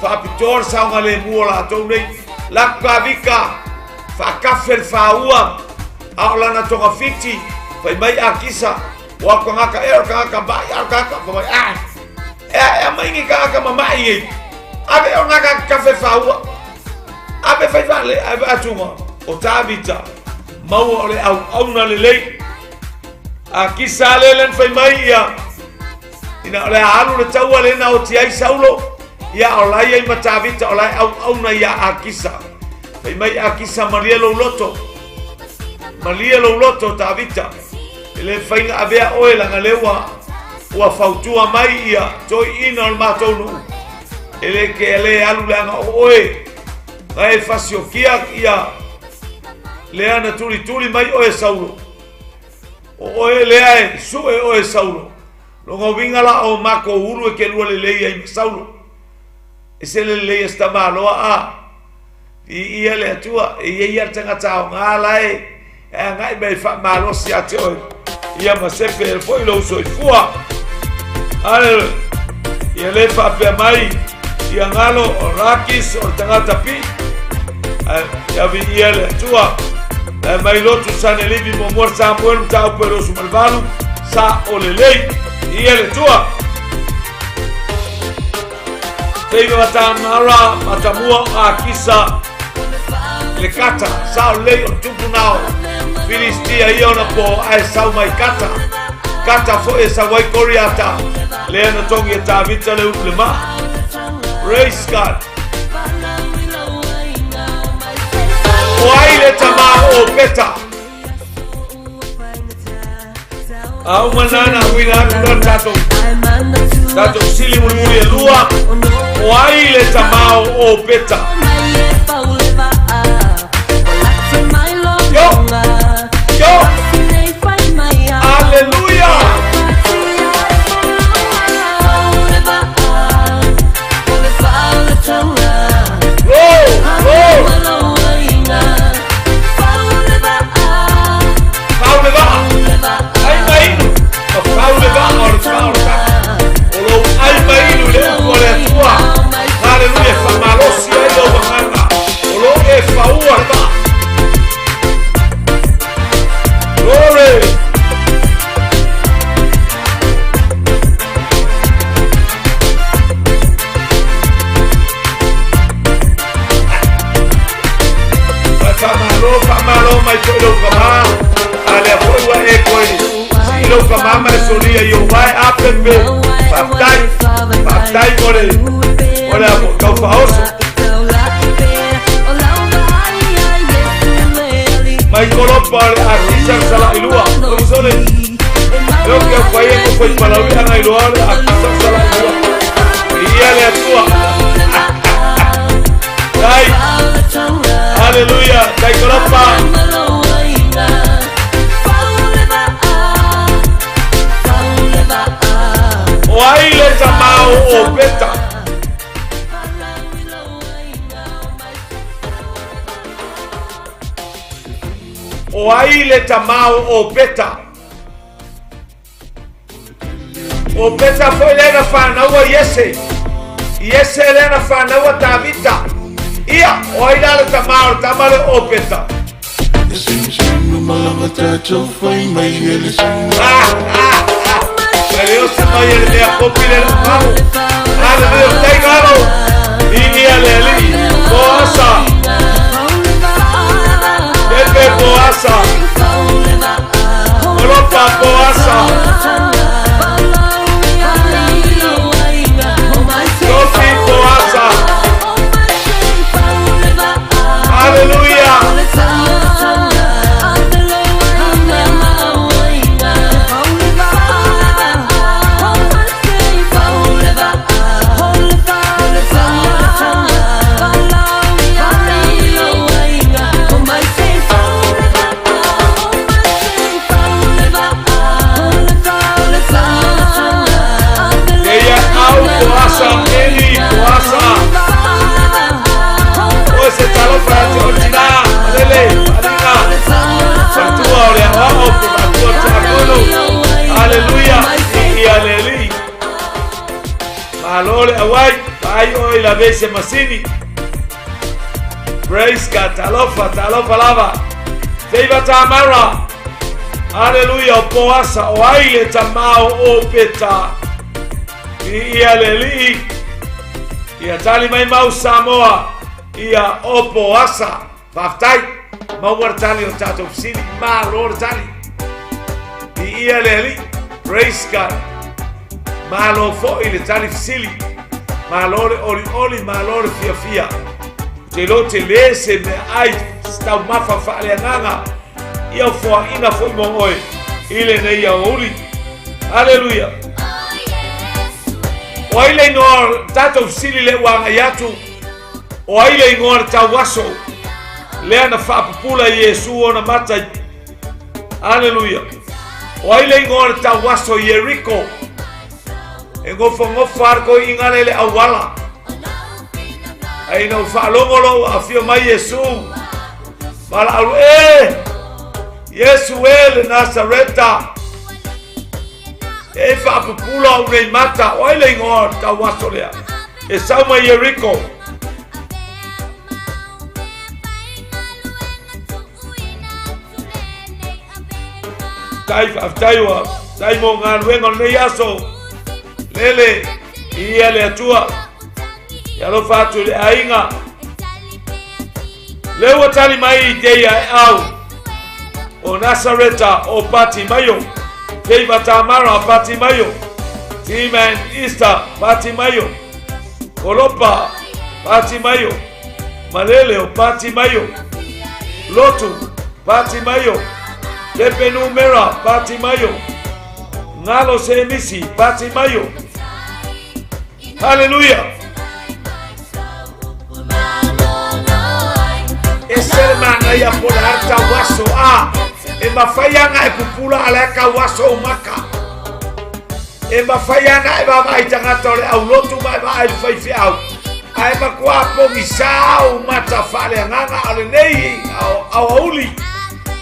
faapitoa le saogalemu o latou nei. Laku Tavita, faatafe le fāua, a o lana togafiti, fai mai Akisa, ua o tagata ea o le tagata ma'i, a o le tagata, fai mai, a, e, e aumai ni tagata mama'i ei, ave o nā tagata kafe fāua, ave fai faale, ave atuga, o Tavita, maua o le auauna lelei. Akisa le le fai mai ia, ina o le a alu le taua le na oti ai Saulo, ia o lai ai ma Tavita o lai auauna ia Akisa. Fai mai Akisa malie lou loto. Malie lou loto Tavita. E le faina avea oe laga lea ua ua fautua mai ia toeaiina o le matou nuu. E le ke le alu leaga o oe na e fasiokia ia lea na tulituli mai oe Saulo. O oe lea e sue oe Saulo. Lona uiga la o makou ulu e ke lua lelei ai ma Saulo. E se lelei e se tamaloa a. Viia le Atua, e i ai lava le tagata aoga la e agai mai e faamalosi ia te oe, ia ma sefe ai foi lou soifua. Aleluia. Ia le faapea mai ia galo o Rakis o le tagata pi. Ae ia viia le Atua. Ae mai lotu Sanelivi muamua Samuel mataupu e 28 sa o lelei. Viia le Atua. Teiva Matamara, Matamua, Akisa, le Kata, sao lelei o le tupu na o Filistia ia ona po ae sau mai Kata. Kata foi e sau ai Koriata, lea na togi e Tavita le upu le maa. Praise God. O ai le tama o Peta? A uma nana uina atu la tatou tatou sili mulimuli e lua o ai le tamao o Peta. Yo! Yo! Aleluia! Glory! Glory! Fau le vaa. Ai mai inu. Ma fau le vaa o le fau le vaa. O lou ai mai inu i le upu a le Atua. Haleluia, e faamalosi ai lou agaga. O lo e faua le vaa. Glory! Faamalo, faamalo mai foi lou kamā. A lea foi ua e koe sii lou kamā ma le solia i ou vae a pepe. Faafetai, faafetai mo le, mo le apo tau faaoso. Mai kolopa o le akisa le salailua. Oi sole. Leo ke au whai e ko whai palawi anga i loa o le akisa le salailua. Ia le Atua. Dai. Haleluia. Dai kolopa. O ai le tamao o Peta. O ai le tamao o Peta. O Peta foi lea na whānaua Iese. Iese lea na whānaua Tavita. Ia, o ai la le tama o le tama le o Peta. Ae le oso mai e le mea kopi le lau galo. Haleluia, faafetai galo. Viia le Alii. Poasa. Pepe poasa. Kolopa poasa. Tofi poasa. Haleluia. Keia au poasa eli poasa. O se talofa ia te oe tina, malele, faaaliga, faletua o le aoao pe faatua o le tiakono. Haleluia, viia le Alii. Malo le auai, vaai oe i lavei se masini. Praise God, talofa, talofa lava. Favor Tamara. Haleluia, o Poasa, o ai le tamā o Opeta. Viia le Alii. Ia tali mai mau Samoa. Ia o Poasa. Faafetai. Maua le tali o le tatou fesili. Malo le tali. Viia le Alii. Praise God. Malo foi le tali fesili. Malo le olioli, malo le fiafia. Ou te iloa tele se meaai taumafa faaleagaga ia o foaina foi mo oe i lenei aoauli. Aleluia. O ai le igoa tatou fesili le ua agai atu? O ai le igoa le tauaso lea na faapupula i Iesu ona mata i Aleluia. O ai le igoa le tauaso i Yeriko? E gofogofo lava le toeaina lea i le auala. Ae ina ua faalogo loa ua afio mai Iesu, valaau, E! Iesu e le Nasareta, e faapupula ou nei mata. O ai le igoa o le tauaso lea? E sau mai Yeriko. Tai faafetai ua tai mo galuega o lenei aso. Lele ia le Atua. Ia alofa atu i le aiga. Le ua tali mai i teia e au. O Nasareta o Pati Maio. Feiva Tamara Pati Maio. T-Man Easter Pati Maio. Kolopa Pati Maio. Malele o Pati Maio. Lotu Pati Maio. Pepe Numera Pati Maio. Ngalo Semisi Pati Maio. Haleluia. E se le manaia po le a tauaso a e mafai ana e pupula a le a tauaso o maka. E mafai ana e vaavaai tagata o le aulotu ma e vaai le faifeau. Ae matua pogisā ou mata faaleagaga a o lenei aoauli.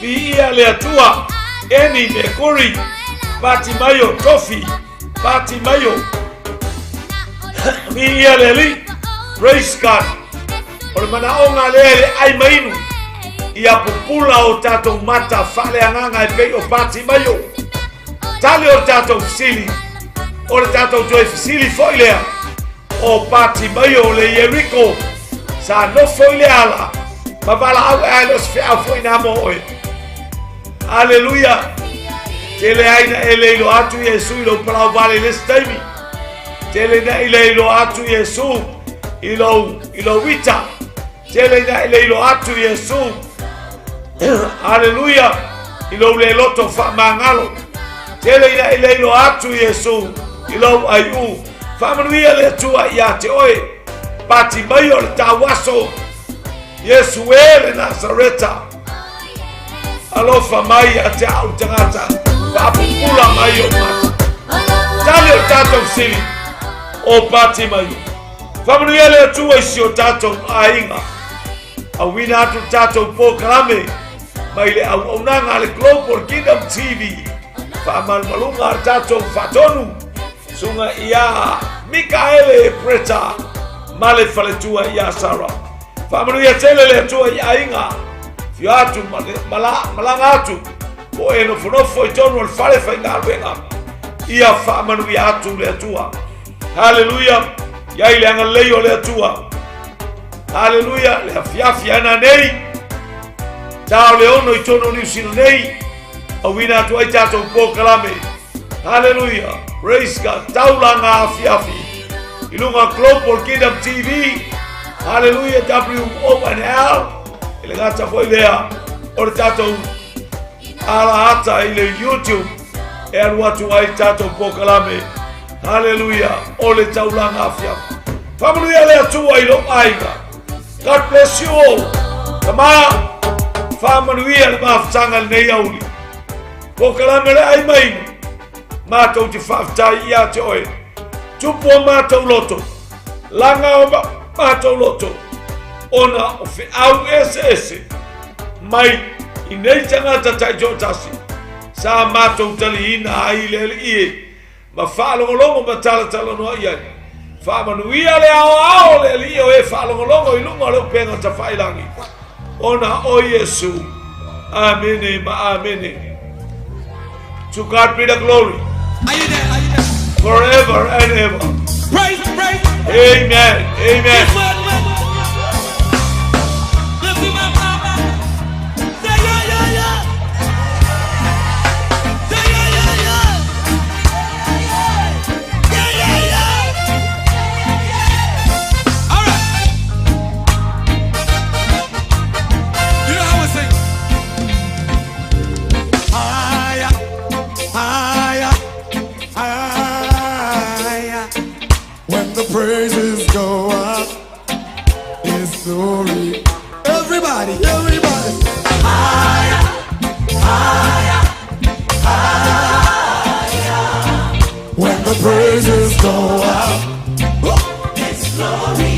Viia le Atua, Eni Mekuri, Pati Maio Tofi, Pati Maio. Viia le Alii, Praise God. O le manaoga lea i le ai ma inu, ia pupula o tatou mata faaleagaga e pei o Pati Maio. Tali o le tatou fesili, o le tatou toe fesili foi lea, o Pati Maio o le Ieriko, sa nofo i le ala, ma valaau e ae le o se feau foi na mo oe. Aleluia! Tele ai na e le iloa atu Iesu i lou palau vale i le isi taimi. Tele na i le iloa atu Iesu i lou, i lou ita. Tele ina e le iloa atu Iesu. Aleluia. I lou le loto faamagalo. Tele ina e le iloa atu Iesu i lou aiu. Faamanuia le Atua ia te oe. Pati mai o le tauaso. Iesu e le Nasareta. Alofa mai ia te au tagata. Faapupula mai o mata. Tali o tatou sili. O pati mai. Faamanuia le Atua i si o tatou aiga. Auina atu le tatou polokalame mai le auaunaga a le Global Kingdom TV. Faamalumaluga a le tatou faatonu, susuga ia Mikaele Preta ma le faletua ia Sara. Faamanuia tele le Atua i aiga. Fio atu ma malaga atu po e nofonofo i tonu o le fale faigaluega. Ia faamanuia atu le Atua. Haleluia! Iai le agalelei o le Atua. Haleluia! Le afiafi ana nei. Ta o le ono i tonu o Niu Sila nei. Auina atu ai tātou pōkalame. Haleluia! Praise God! Taulaga afiafi. I lunga Global Kingdom TV. Haleluia! W-O-N-L. I le gata foi lea o le tātou ala ata i le YouTube e alu atu ai tātou pōkalame. Haleluia! O le taulaga afiafi. Faamanuia le Atua i lou aiga. God bless you all. Tama, faamanuia le mafutaga lenei auli. Pōkalame le ai mai, mātou te faafetai ia te oe. Tupu o mātou loto, laga o mātou loto, ona o feau ese ese, mai i nei tagata taitoatasi, sa mātou taliina ai le alii e, ma faalogologo ma talatalanoa i ai. Faamanuia le aoao o le Alii o e faalogologo i luga o le upega tafailagi, ona o Iesu. Amene ma amene. To God be the glory. Are you there? Are you there? Forever and ever. Praise, praise. Amen. Amen. This one, one. Lift him up, up, up. Say yeah, yeah, yeah. Say yeah, yeah, yeah. Yeah, yeah, yeah. All right. You know how we sing? Higher, higher, higher. When the praises go up, His glory. Everybody, everybody. Higher, higher, higher. When the praises go up, His glory.